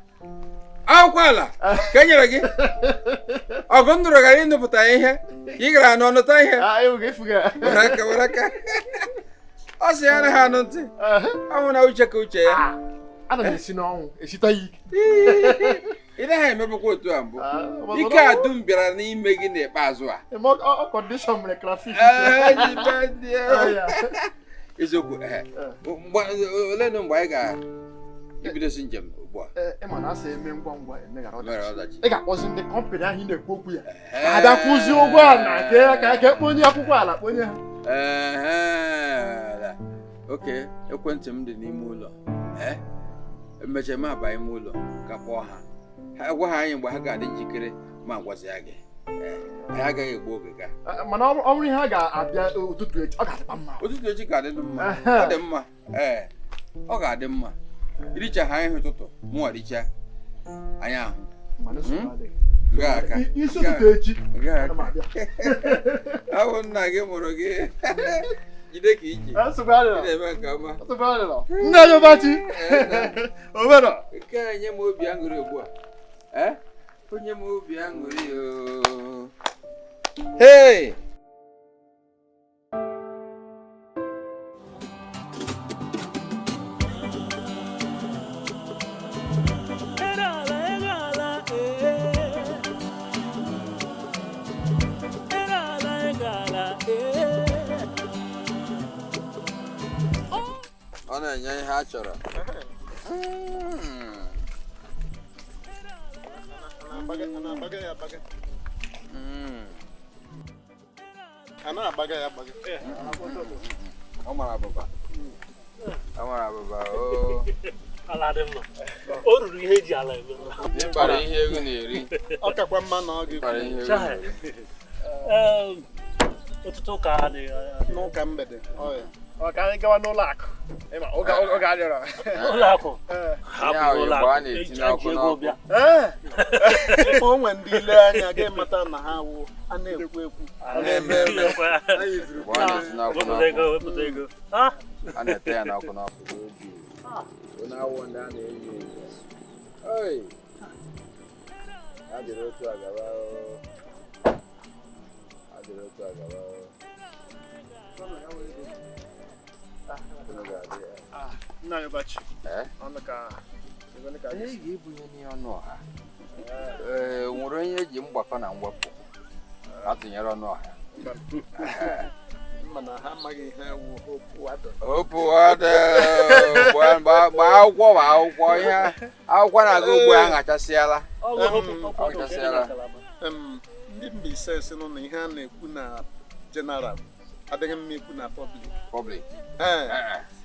Speaker 8: Akwụkwọ ala ka e nyere gị. Ọgụ m nụrụ gara ịnụpụta ihe ka ị gara n'ọnụta ihe. Were aka. Ọ sị ya anaghị anụ ntị. Ọ na uche ka uche ya.
Speaker 3: Ana m esi n'ọnwụ esita ya ike.
Speaker 8: Ị naghị emebukwa otu a mbụ. Ike a dum bịara n'ime gị n'ikpeazụ a.
Speaker 3: Kọndishọn mere krafish.
Speaker 8: Eziokwu, olee mgbe anyị ga-ebidozi njem ugbu a?
Speaker 3: Ịma na asị eme ngwa ngwa emeghara ọdachi. Ị ga-akpọzi ndị kọmpanị ahụ ị na-ekwu okwu ya. Abịa kwụzie ụgwọ ala ka ka ekponye akwụkwọ ala kponye ha.
Speaker 8: Oke, ekwentị m dị n'ime ụlọ. Emechaa m aba ime ụlọ ka kpọọ ha. Ha gwa ha anyị mgbe ha ga-adị njikere ma gwazi ya gị. Anyị agaghị egbu oge ga.
Speaker 3: Mana ọ bụrụ ihe a ga-abịa ụtụtụ echi, ọ ga-adịkwa mma.
Speaker 8: Ụtụtụ echi ga-adị mma. Ọ dị mma. Ee, ọ ga-adị mma. Iricha ha anyị ụtụtụ, mụnwa richa anyị ahụ.
Speaker 3: Isi ụtụtụ echi.
Speaker 8: Ahụ nna gị mụrụ gị. Jide ka iji. Na-eme nke ọma.
Speaker 3: Nna anyị Ụbachi. Omero.
Speaker 8: Nke a nye m obi aṅụrị ugbu a. Onye m obi aṅụrị ooo. Hey! Ọ na-enye ihe a chọrọ. Ọ mara abụba. Ọ mara abụba oo.
Speaker 11: Ala dị mma. O ruru ihe eji ala eme.
Speaker 8: Ịkpara ihe ewu na-eri.
Speaker 9: Ọ kakwa mma na ọ
Speaker 8: Ịkpara ihe ewu
Speaker 11: Chai.
Speaker 8: na-eri.
Speaker 11: Ụtụtụ ụka adịghị.
Speaker 9: N'ụka mgbede. Ọ ya.
Speaker 3: Ọ ka anyị gawa n'ụlọ akụ. Ịma, oge adịrọ.
Speaker 11: Ụlọ akụ.
Speaker 3: Ee.
Speaker 11: Hapụ
Speaker 8: Ihe ahụ
Speaker 11: ụlọ
Speaker 8: Igbo a
Speaker 11: akụ.
Speaker 8: na-eti
Speaker 11: Eji
Speaker 8: n'ọkụ
Speaker 11: ego
Speaker 8: n'ọkụ.
Speaker 11: bịa.
Speaker 9: Ee. O nwere ndị ile anya ga-emata na ha wụ a na-ekwu ekwu.
Speaker 11: A na-eme eme.
Speaker 8: Igbo a na-eti n'ọkụ
Speaker 11: Wepụta ego,
Speaker 8: n'ọkụ.
Speaker 11: wepụta ego. Ah!
Speaker 8: A na-ete ya n'ọkụ n'ọkụ. Onye awọ ndị a na-eyi eyi. Oi! Ha dịrị otu a gaba oo. Ha dịrị otu a gaba oo. Unu ga-adị ya.
Speaker 3: Nna anyị Ụbachi.
Speaker 8: Eh?
Speaker 3: Ọnụ ka ego ole ka anyị
Speaker 8: Ee,
Speaker 3: si?
Speaker 8: ga-ebunye n'ihe ọnụ ọha. Ee, nwere onye eji mgbakọ na mwepụ atụnyere ọnụ ọha.
Speaker 9: Mma na ha amaghị ihe wụ Hope Waddell.
Speaker 8: Hope Waddell, gbaa akwụkwọ gbaa akwụkwọ ihe akwụkwọ na-agụ ugbu a aṅachasịala.
Speaker 11: Ọ bụ Hope
Speaker 8: Ọ ṅachasịala.
Speaker 9: Ndị Mbaise si nụ na ihe a na-ekwu na general adịghị mma ikwu na public.
Speaker 8: Public.
Speaker 9: Ee,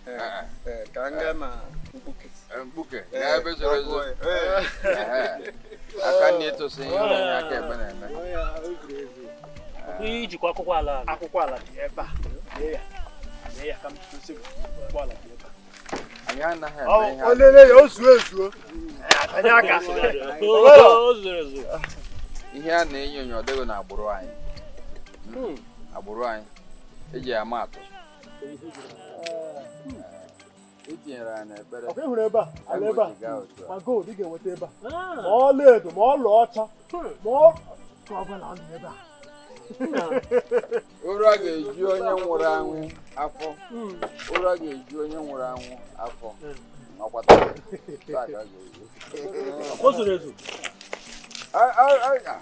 Speaker 8: Ee,
Speaker 9: ee, ee, ka m gaa na mkpuke.
Speaker 8: Mkpuke,
Speaker 9: Ee,
Speaker 8: gaa ebe zoro ezo.
Speaker 9: Ee.
Speaker 8: Ee, aka nne ịtụsị ihe onye aka ekpe na-eme.
Speaker 11: Ijikwa akwụkwọ ala ala.
Speaker 3: Akwụkwọ ala dị ebe a. Lee ya. Lee ya ka m gosi gị. Akwụkwọ ala dị ebe a.
Speaker 8: Anyị anaghị eme ihe
Speaker 3: O lele ya, o zuo ezuo. Ee, atanye aka.
Speaker 11: O zuru ezu.
Speaker 8: Ihe a na-enyo enyo ọ dịghị n'agbụrụ anyị. Agbụrụ anyị eji ama atụ. Etinyere anyị n'ekpere.
Speaker 3: Ọkwa ị hụrụ ebe a, ala ebe a,
Speaker 8: Anyị gaa otu a.
Speaker 3: ma gold ị ga-enweta ebe a. Ma ọla edo, ma ọla ọcha, ma ọ ka ọ bụla nọ ebe a.
Speaker 8: Ụra ga-eju onye nwụrụ anwụ afọ. Ụra ga-eju onye nwụrụ anwụ afọ. Ọkwa taa taa ka ọ ga-eju.
Speaker 11: O zuru ezu.
Speaker 8: Ai, ai, ai, ah.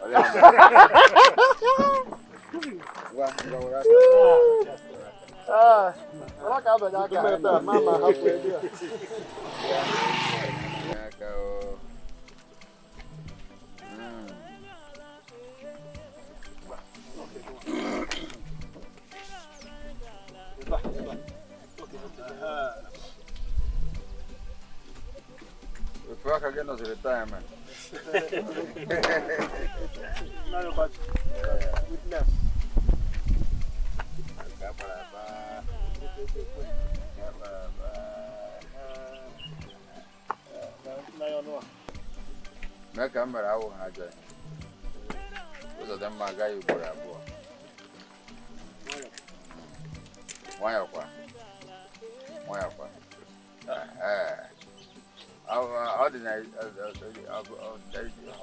Speaker 8: Ọ dị mma. Ngwa, ngwa, were aka.
Speaker 3: Ah, were aka abanye aka.
Speaker 9: Ebe a, mama hapụ ebe a.
Speaker 8: Aka o. Ofu aka gị nọziri taa eme.
Speaker 3: Nna anyị Ụbachi. Witness.
Speaker 8: Aka gbara agba. Aka gbara agba.
Speaker 3: Nna anyị ọnụ a.
Speaker 8: Mee ka m mere awụ ha ajọ ihe. Ụzọ dị mma agaghị ugboro abụọ. Nwayọọ kwa. Nwayọọ kwa. Ee. Ọ dị na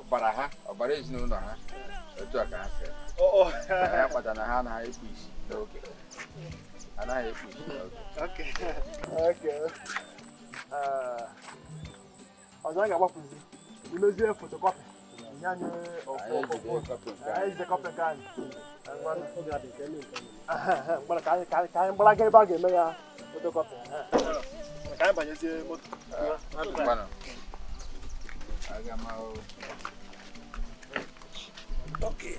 Speaker 8: ọbara ha, ọbara ezinụlọ ha, otu a ka ha si eme. Ya kpatara na ha anaghị ekpu isi n'oge. Anaghị ekpu isi n'oge.
Speaker 3: Okay. Okay. Ọzọ anyị ga-agbapụzi. Imezie photocopy. Nye anyị
Speaker 8: Anyị ejide kọpị nke
Speaker 3: Anyị
Speaker 8: anyị.
Speaker 3: ejide kọpị nke anyị. Ngwanụ ka anyị ka anyị gbalaga ebe a ga-eme ya photocopy. Ka anyị banyezie moto.
Speaker 8: Ngwanụ. Aga m ahụ.
Speaker 11: Okay,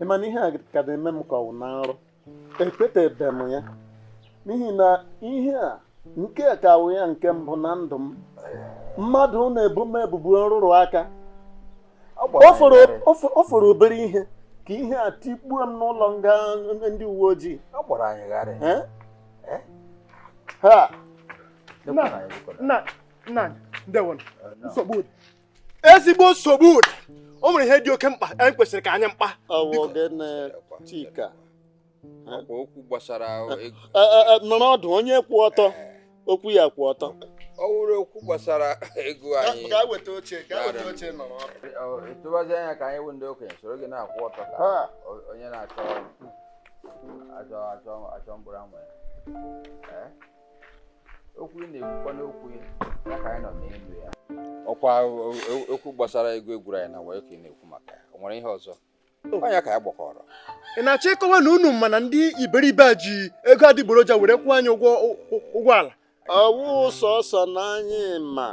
Speaker 9: Ị ma na ihe a ka na-eme m ka ọ wụ na nrọ. Ekwetebe m ya n'ihi na ihe a nke a ka wụ ya nke mbụ na ndụ m. Mmadụ na-ebu m ebubo nrụrụ aka. O fọrọ obere ihe ka ihe a tikpuo m n'ụlọ nga ndị uwe ojii.
Speaker 8: Ọ gbara anyị gharị.
Speaker 9: Eh? Ha.
Speaker 3: Nna, nna, ndewo. Nsogbu dị. Ezigbo nsogbu dị. O nwere ihe dị oke mkpa anyị kwesịrị ka anyị mkpa.
Speaker 9: Ọ wụ gịnị, Chika?
Speaker 8: Ọkwa okwu gbasara ego.
Speaker 9: Nọrọ ọdụ onye kwụ ọtọ. Okwu ya kwụ ọtọ.
Speaker 8: Ọ wụrụ okwu gbasara ego anyị.
Speaker 9: Gaa weta oche, gaa weta oche nọrọ ọdụ.
Speaker 8: Ịtụbazi anya ka anyị wụ ndị okenye soro gị na-akwụ ọtọ ka onye na-achọ achọ achọ achọ mkpụrụ amụ ya. Ee? Okwu ị na-ekwukwa n'okwu ya ka anyị nọ n'elu ya. Ọkwa okwu gbasara ego egwuru anyị na wayo ka ị na-ekwu maka ya. O nwere ihe ọzọ? Onye ka ya gbakọrọ.
Speaker 3: Ị na-achọ ịkọwa na unu mana ndị iberibe a ji ego adịgboroja were kwụọ anyị ụgwọ ala?
Speaker 9: Ọwụ sọsọ n'anyị ma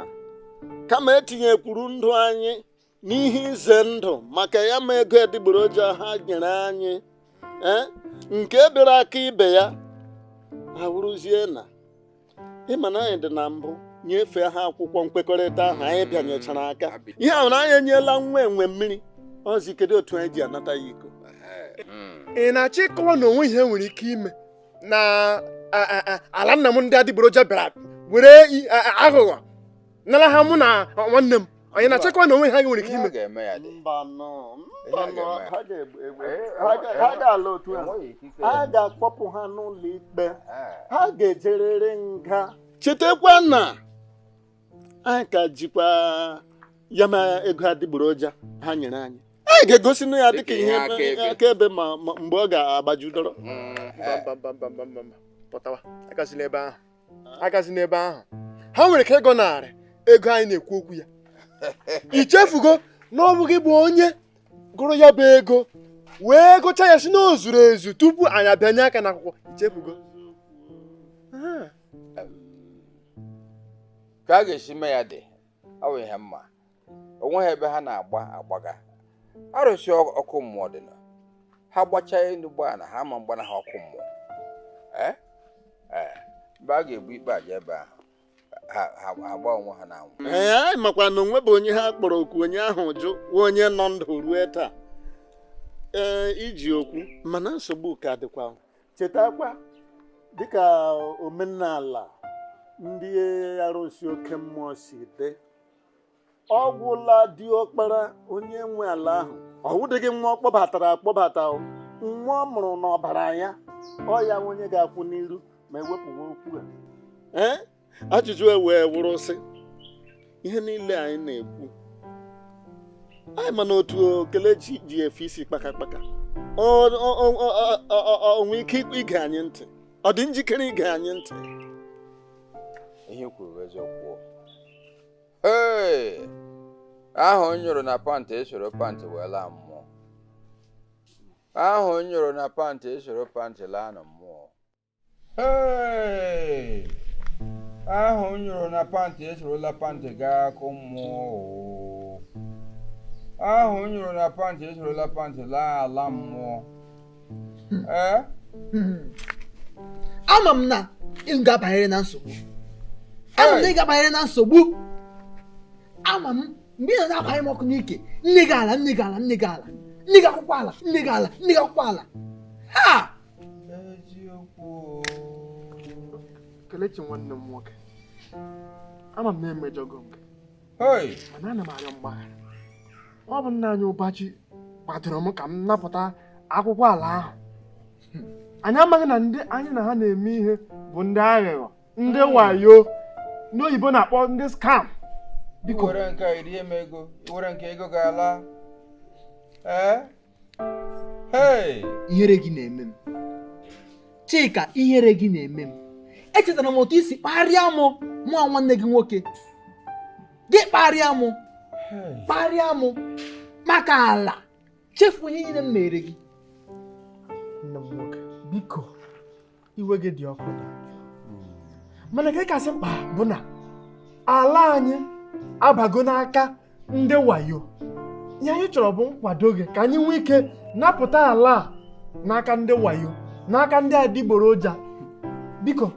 Speaker 9: kama etinyekwuru ndụ anyị n'ihe ize ndụ maka ya ma ego adịgboroja ha nyere anyị, nke bịara aka ibe ya awụrụzie na ịma na anyị dị na mbụ nyefee ha akwụkwọ nkwekọrịta ahụ anyị bịanyechara aka. Ihe ahụ na anyị enyela nwa enwe mmiri ọzi, kedu otu anyị ji anata ya iko?
Speaker 3: Ị na-achọ ịkọwa na onwe ihe nwere ike ime na ala nna m ndị adịgboroja bịara were aghụghọ nara ha mụ na nwanne m? Anyị na-achọkwa na onwe ha nwere ike ime?
Speaker 9: Ha ga-ala otu a, ha ga-akpọpụ ha n'ụlọ ikpe, ha ga-ejerịrị nga. Chetakwa na anyị ka jikwa ya ma ego adịgboroja ha nyere anyị, anyị ga-egosi na ya dịka ihe akaebe ma mgbe ọ ga-agbaju dọrọ.
Speaker 3: Pụtawa, agazila ebe ahụ, agazila ebe ahụ. Ha nwere ike ịgọnarị ego anyị na-ekwu okwu ya. Ichefugo na ọ bụghị bụ onye gụrụ ya bụ ego wee gụcha ya si na o zuru ezu tupu anyị abịanye aka n'akwụkwọ? Ichefugo?
Speaker 8: Ka a ga-esi mee ya dị ọ bụ ihe mma. Onweghị ebe ha na-agba agbaga arụsị ọkụ mmụọ dị na ha gbachaa elu gbaa na ha ma mgbana ha ọkụ mmụọ. Mgbe a ga-ebu ikpe aja ebe ahụ ha agba onwe ha n'anwụ.
Speaker 9: Ee, anyị makwa na onwe bụ onye ha kpọrọ okwu onye ahụ jụ onye nọ ndụ ruo taa. Ee, iji okwu mana nsogbu ka dịkwa. Chetakwa dịka omenala ndị arụsị oke mmụọ si dị, ọ gwụla diọkpara onye nwe ala ahụ, ọ wụdịghị nwa ọ kpọbatara akpọbata, nwa ọ mụrụ n'ọbara ya, ọ ya onye ga-akwụ n'iru ma ewepụwa okwu a. Ee, ajụjụ e wee wụrụ sị, ihe niile anyị na-ekwu anyị mana otu Kelechi ji efe isi kpakakpaka, o nwee ike ige anyị ntị? Ọ dị njikere ige anyị ntị?
Speaker 8: Ihe kwuru bụ eziokwu. Ee, ahụ nyụrụ na pantị esoro pantị wee laa mmụọ. Ahụ nyụrụ na pantị esoro pantị laa na mmụọ. Ee, ahụ nyụrụ na pantị esorola pantị gaa akụ mmụọ. Ahụ nyụrụ na pantị esorola pantị laa ala mmụọ. Ee,
Speaker 7: ama m na ị ga-abanyere na nsogbu. Ama m na ị ga-abanyere na nsogbu. Ama m mgbe ị nọ na-akwanye m ọkụ n'ike, nne gị ala, nne gị ala, nne gị ala, nne gị akwụkwọ ala, nne gị ala, nne gị akwụkwọ ala. Ha!
Speaker 8: Eziokwu.
Speaker 3: Kelechi nwanne m nwoke, ama m na emejọgo m gị, mana ana m arịọ mgbaghara. Ọ bụ nna anyị Ụbachi kwadoro m ka m napụta akwụkwọ ala ahụ. Anyị amaghị na ndị anyị na ha na-eme ihe bụ ndị aghụghọ, ndị wayo, ndị oyibo na-akpọ ndị scam.
Speaker 8: Biko were nke iri m ego, were nke ego ga-ala. Ee, hey,
Speaker 7: ihere gị na-eme m Chika, ihere gị na-eme m. Echetara m otu isi kparịa mụ mụọ nwanne gị nwoke, gị kparịa mụ, kparịa mụ maka ala, chefuo ihe niile m mere gị.
Speaker 3: Nne m nwoke, biko iwe gị dị ọkụ na mana nke kasị mkpa bụ na ala anyị abago n'aka ndị wayo. Ihe anyị chọrọ bụ nkwado gị ka anyị nwee ike napụta ala a n'aka ndị wayo, n'aka ndị adịgboroja. Biko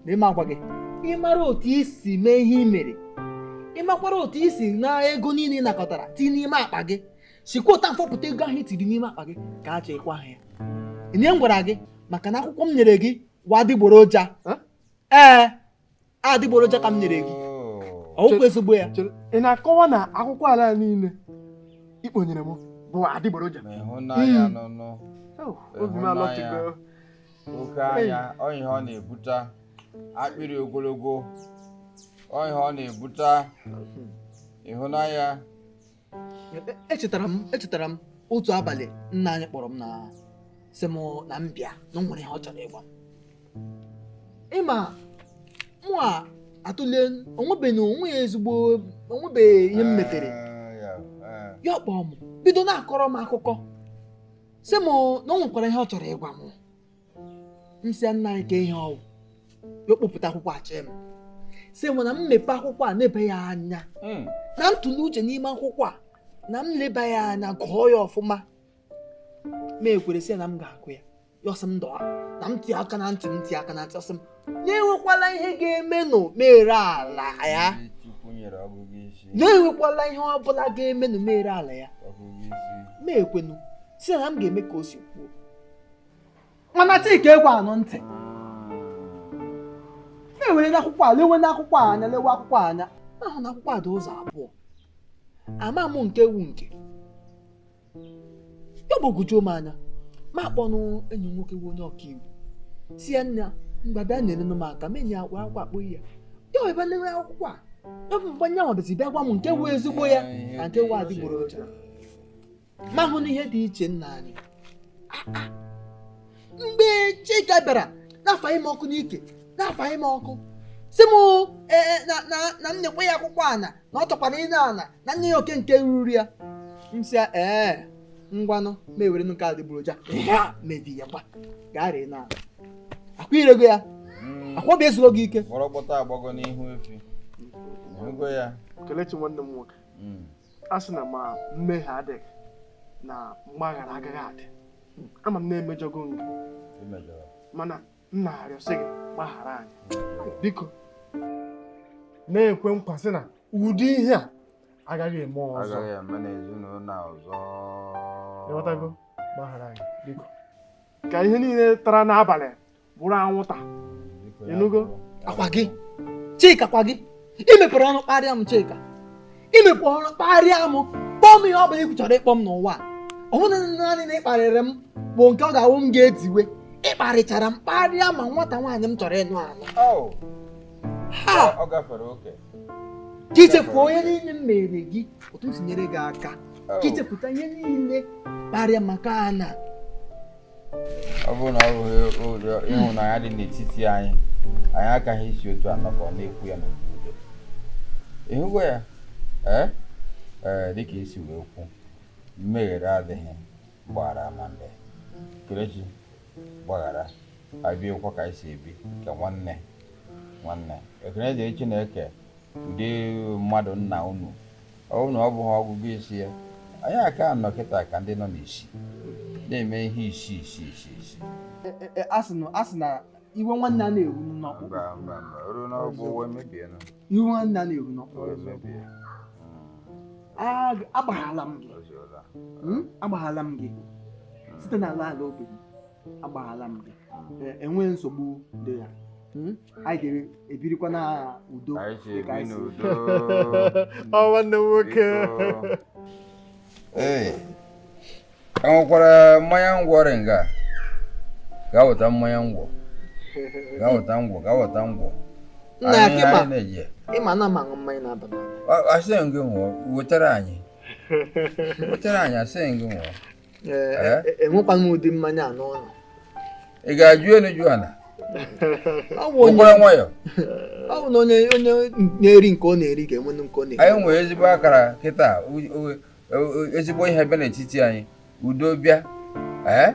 Speaker 7: na ịma agwa gị, ị mara otu isi mee ihe ị mere, ị makwara otu isi na ego niile ị nakọtara tinye n'ime akpa gị, sikwa ụta mfọpụta ego ahụ i tiri n'ime akpa gị ka a chekwa ha ya. Ihe m gwara gị maka na akwụkwọ m nyere gị wa adịgboroja. Ee, adịgboroja ka m nyere gị. Ọwụkwa ezigbo ya.
Speaker 3: Ị na-akọwa na akwụkwọ ala niile ikponyere m bụ adịgboroja?
Speaker 8: Ịhụnanya nụnụ.
Speaker 3: Obi m alọtigo.
Speaker 8: Oke anya, ọ ihe ọ na-ebute akpịrị ogologo, ọ ihe ọ na-ebute ịhụnanya.
Speaker 7: Echetara m otu abalị nna anyị kpọrọ m na sị m na m bịa na o nwere ihe ọ chọrọ ịgwa m. Ịma mụ a atụle onwebeghị onwe ya ezigbo, onwebeghị ihe m metere. Ya kpọọ m bido na-akọrọ m akụkọ sị m na o nwekwara ihe ọ chọrọ ịgwa m. M sị ya, nna anyị, ka ihe ọwụ? Ya kpọpụta akwụkwọ achị m, sị m na m mepee akwụkwọ a na-ebe ya anya na ntụle uche n'ime akwụkwọ a, na m leba ya anya gụọ ya ọfụma. Ma ekwere sị ya na m ga-agụ ya. Ya ọsị m dọa na m tie aka na ntị, m tie aka na ntị, ọsị m na-enwekwala ihe ga-emenụ mere ala ya, na-enwekwala ihe ọbụla ga-emenụ mere ala ya. Ma ekwenu si na m ga-eme ka o si kwuo. Mana Chika ekwe anụ ntị, na-ewere n'akwụkwọ a lewe n'akwụkwọ a anya, lewe akwụkwọ a anya, ahụ na akwụkwọ a dị ụzọ abụọ, ama m nke wu nke ya gbagwojuo m anya. Ma akpọnụ enyi m nwoke bụ onye ọkaiwu, si ya nna mgbe bịa nyere m aka menye akwa akwụkwọ akpọ ya ya ebe lewe akwụkwọ a ya bụ mgbe nyanwa bịazi bịa gwa m nke wu ezigbo ya na nke wu adịgboroja. Ma hụ na ihe dị iche nna anyị. Mgbe Chika bịara na-afaghị m ọkụ n'ike, na-afaghị m ọkụ, sị m na m nyekwa ya akwụkwọ ana na ọ chọkwara ịna ana na nye ya oke nke ruru ya. M sị ya ee ngwanụ, ma ewere nke adịgboroja ya mebi ya gwa gaa ree na akwa irego ya akwa bụ ezugo gị ike.
Speaker 3: Kelechi nwanne m nwoke, a sị na ma mmehie adịghị na mgbaghara agaghị adị. Ama m na-emejọgo gị, mana m na-arịọsị gị gbaghara anyị biko, na-ekwe nkwa sị na ụdị ihe a agaghị eme ọzọ. Ịghọtago? Gbaghara anyị biko, ka ihe niile tara n'abalị bụrụ anwụnta. Ịnụgo?
Speaker 7: Akwa gị Chika, kwa gị i mepere ọnụ kparịa m. Chika, i mepere ọnụ kparịa m, kpọọ m ihe ọ bụla ị chọrọ ịkpọ m n'ụwa. Ọ bụrụ naanị na ịkparịrị m bụ nke ọ ga-awụ m ga-etiwe. Ịkparịchara m kparịa ma nwata nwaanyị m chọrọ ịnụ anụ. Ka ichefuo ihe niile m mere gị, otu m si nyere gị aka, ka ichepụta ihe niile kparịa maka ana.
Speaker 8: Ọ bụrụ na ọ bụghị ịhụnanya dị n'etiti anyị, anyị agaghị isi otu anọkọ na-ekwu ya n'obodo. Ịhụgo ya? Ee, dịka isi wee kwu, mmeghere adịghị, gbaghara amande. Kelechi, gbaghara, abịakwa ka anyị si ebi ka nwanne nwanne. Ekele dịrị Chineke, ụdị mmadụ nna unu, ọ bụrụ na ọ bụghị ọgụgụ isi ya, anyị aka anọ kịta ka ndị nọ n'isi na-eme ihe isi isi isi isi.
Speaker 7: A sị na iwe nwanne a na-eru n'ọkpụkpụ. Iwe nwanne a na-eru n'ọkpụkpụ. Agbaghala m gị, agbaghala m gị site n'ala ala obi m, agbaghala m gị. Enweghị nsogbu dị ya. Anyị ga-ebirikwa na udo.
Speaker 3: Ọ nwanne m nwoke.
Speaker 8: Ee, enwekwara mmanya ngwọ nga. Gaa weta mmanya ngwọ. Gaa weta ngwọ, gaa weta ngwọ.
Speaker 7: Nna ịma na m aṅụ mmanya na-aba n'anya.
Speaker 8: Asị gị ṅụọ, wetara anyị. Wetara anyị, asị gị ṅụọ.
Speaker 7: Enwekwana m ụdị mmanya a n'ụlọ.
Speaker 8: Ị ga-ajụ elu jụ ala? Ụkwara nwayọ.
Speaker 7: Ọ bụ na onye na-eri nke ọ na-eri ga-enwe nke ọ na-eri.
Speaker 8: Anyị nwere ezigbo akara kịta, ezigbo ihe bịa n'etiti anyị, udo bịa. Ee,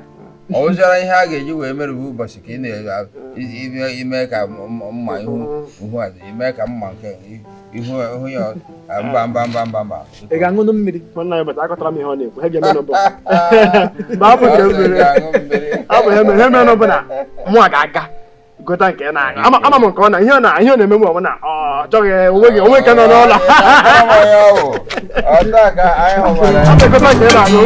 Speaker 8: ọ wụzara ihe a ga-eji wee merụbe ụbọchị ka ị na-ime ka mma ihu ime ka mma nke ihu ya mba mba mba mba mba.
Speaker 7: Ị ga-aṅụnụ mmiri?
Speaker 3: Nwanne anyị bata akọtara m ihe ọ na-ekwu. Ha ga-eme n'ụbọ. Mgbe abụ nke mmiri. Abụ ha mere n'ụbọ na mụ a ga-aga gota nke na-aṅụ. Ama m nke ọ na ihe ọ na-eme m ọ na ọ chọghị onwe onwe nke nọ n'ụlọ.
Speaker 8: Ọ taa ka anyị hụwara.
Speaker 3: Abụ gota nke na-aṅụ.